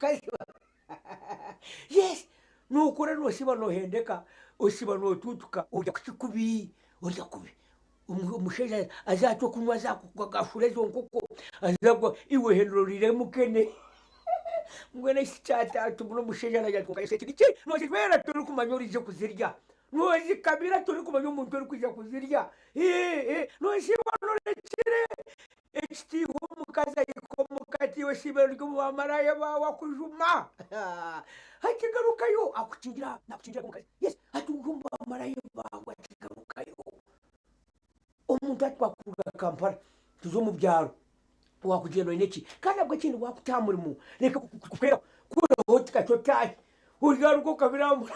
Yes nokora nosiba nohendeka osiba notuutuka orya kuki kubi orya kubi. Omushaija aza atyo kunywa aza kugashura ezo nkoko aza iwe ohendera oriire mukene mbwenu eki kyataata mbwenu omushaija aragira ati kwonka eki niki nozijwera torikumanya oriija kuzirya nozikabira torikumanya omuntu orikwija kuzirya nosiiba orekire ekitiibwa omukazi ahika omuka ati iwe siiba ori omu bamaraaya baawe akujuma akigarukayo akukingira nakukingira omukazi yes ati ori omu bamaraaya baawe akigarukayo. Omuntu ati twakuruga Kampala tuze omu byaro wakugyenda oine ki? Kandi nabwo ekindi wakuta aha murimo reka kukuhweraho kuhweraho oti kakye otaahe oryaruga okabirambura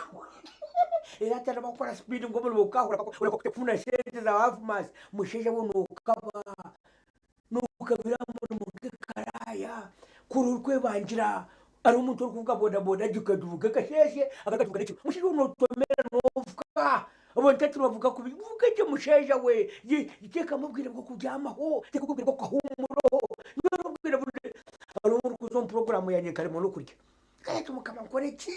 reero hati abakukora sipiidi ngu omurimo gukahura oreka kufuna sente za hafu maasi mushaija we nokaba nokabira aha murimo nk'ekaraaya kuri orikwebangira hariho omuntu orikuvuga bodaboda agivuga akasheeshe agaruke agivuge nekiro mushaija we notomera novuga Abantu hati nibavuga kubi, vuga gye mushaija we, teekamu obwire bw'okubyamaho, teekamu obwire bw'okukahuumuraho, obwire hariho orikuza omu puroguraamu yangye nkaremwa n'okurya. Nkagira nti Mukama nkore ki?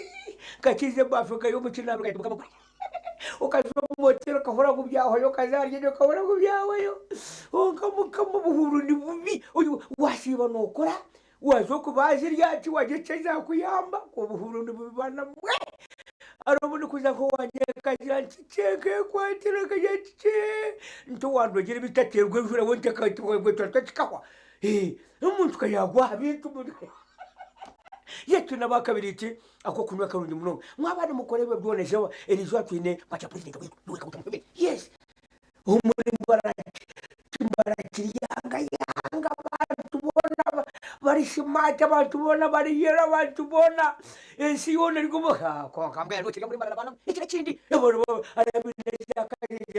Nkakiza ebaafu ekaiha omu kinaabiro nkagira nti Mukama nkore ki? Okaza omu moteeri okahurira ngu byahwayo, okaza ahari egi okahurira ngu byahwayo. Kwonka Mukama obuhuuru ni bubi, waasiiba nookora, Waaza okubaza eryaki wagira eki ezakuyamba obuhuru nibubibana mwe hariho obu ndikuza nk'owangye nkagira nti kye nkekwatira nkagira nti kye nti owandogire bitateerwa enjura we ntakikahwa omuntu ka yaagwa aha bintu yetu n'abakabiri ki ak'okunywa karungi munonga mwaba nimukora ebyo byona eriizooba twine kwakira purezidenti waitu Yoweri Kaguta Museveni yes Omuri Mbarara yanga abantu boona bari smart abantu boona bari yellow abantu boona ensi yoona eri kwonka mbwenu kiri omuri Mbarara baana mwe ekiro ekindi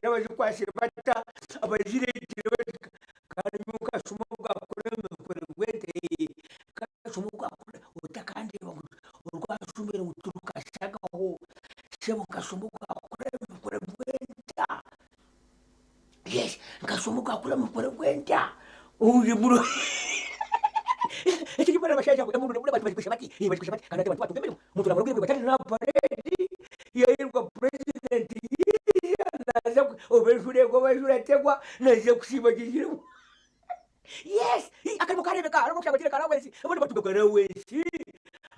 abazikwatsire bata abazireetire bata kandi nyowe nkashuma obwakora emikoro gw'ente nkashuma obwakora otakandeeba ngu orwashumire ngu tirukashagaho sebo nkashuma obwakora emikoro gw'ente. Yes, nkashoma ogakura mukore gwenta. Uri muro. Ekiri mbona abashaija ngu emundu nemura abantu bagikwesha bati, eh bagikwesha bati kandi ati abantu batunga emirimo. Omuntu namara obwire bwe na parade yayirwa president yiiya naza oba enjura egwa oba enjura tegwa naija kusiiba agiziremu. Yes, akarimo karebeka hariho okushanga otiire karawensi abandi batunga karawensi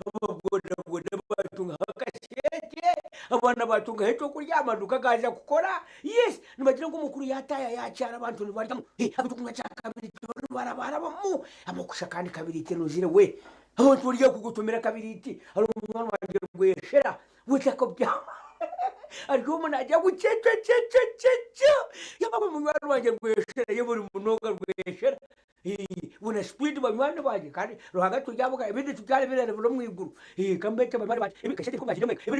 ababodaboda batungaho akasente abaana batungaho ekyokurya amaduuka gaaza kukora yes nibagira ngu omukuru yataaya yakyara abantu nibaryamu ab'ekyokunywa kya kabiriti nibarabarabamu amokusha kandi kabiriti enozire we abantu bari kugutumira kabiriti hariho munywani wangye rweshera Butakabyama ari omu nagya ngu cecececececo yaba munywani wangye rweshera ye buri munonga rweshera buna speed banywani bangye kandi Ruhanga turyabuga ebindi turyabireba omu iguru kambete banywani bangye ebindi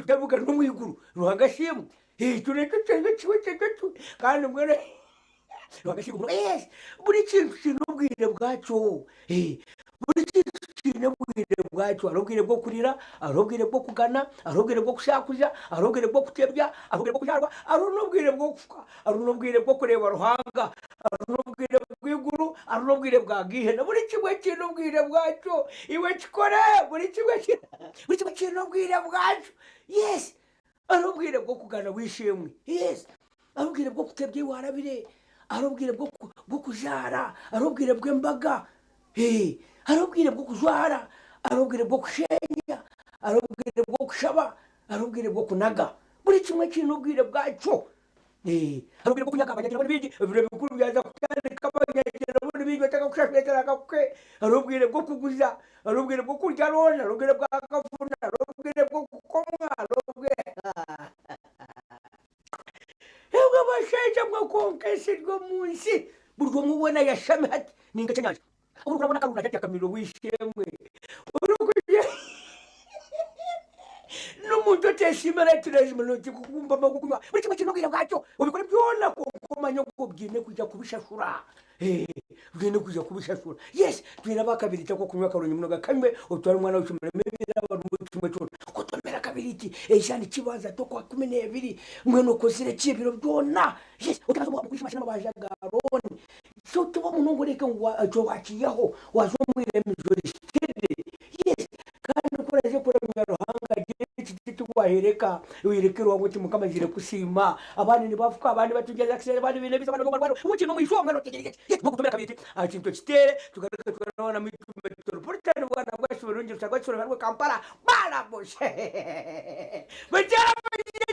turyabibugana omu iguru Ruhanga asiimwe ekyo nakyo kandi mbwenu Ruhanga asiimwe munonga yes buri kintu kiine obwire bwakyo. Buri kintu kiine obwire bwakyo. Hariho obwire bw'okurira, hariho obwire bw'okugana, hariho obwire bw'okushakuza, hariho obwire bw'okutebya, hariho obwire bw'okuzaarwa, hariho n'obwire bw'okufa, hariho n'obwire bw'okureeba Ruhanga, hariho n'obwire bw'eiguru, hariho n'obwire bwa Geihena. Buri kimwe kiine obwire bwakyo. Iwe kikore! Buri kimwe buri kimwe kiine obwire bwakyo. Yes! Hariho obwire bw'okugana w'eishe-emwe. Yes! Hariho obwire bw'okutebya ei waarabire, hariho obwire bw'okuzaara, hariho obwire bw'embaga, hariho obwire bw'okujwara, hariho obwire bw'okushenya, hariho obwire bw'okushaba, hariho obwire bw'okunaga. Buri kimwe kiine obwire bwakyo. Hariho obwire bw'okunyaga abanyagira bo ni baingi, ebiro bikuru byaza kutandika abanyagira bo ni baingi. bingi otakakushashura etarakakuhe. Hariho obwire bw'okuguza, hariho obwire bw'okurya looni, hariho obwire bwa kafuna, hariho obwire bw'okukomwa, hariho obwire Ebwe bashaija mwe kwonka ensi eri omu nsi buri omwe weena ayashami hati ninga ekyenyanja. Orikurabona akarungi hati akamira ow'eishe-emwe. Orikugira n'omuntu oteesiimire ati lazima nooti kumpa amagokunywa. Buri kimwe kiine obwire bwakyo. Obikore byona kwonka omanye ngu oine kwija kubishashura. Oine kwija kubishashura. Yes, twine ab'akabiriiti ak'okunywa akarungi munonga. Kanywe otware omwana w'eishomero maybe yaaba arimu kimwe kyona. Kutomera akabiriiti eizooba nikibanza t'Okwakumi-n'ebiri mbwenu okozire ki ebiro byona? Yes, otakaza omu Christmas n'amabanja ga looni. So tuba munonga oreke ngu ekyo wakiihaho waaza omu iramizo rihikire. Yes, kandi ku oraaze kuramya Ruhanga gira ekiti eki waahereka, oyereke Ruhanga oti Mukama ngiire kusiima. Abandi nibafuka, abandi batungire accident, abandi baine ebizibu, abandi bari omu marwariro, iwe okiine omu ishonga notegereza ki? Yes, n'okutomera kabiri oti aha kintu okiteere, tugaruke tugaruke na Metropolitan bwana bwaitu burungi rushagwa kisoro barwe Kampala, barabushe! Mukyara.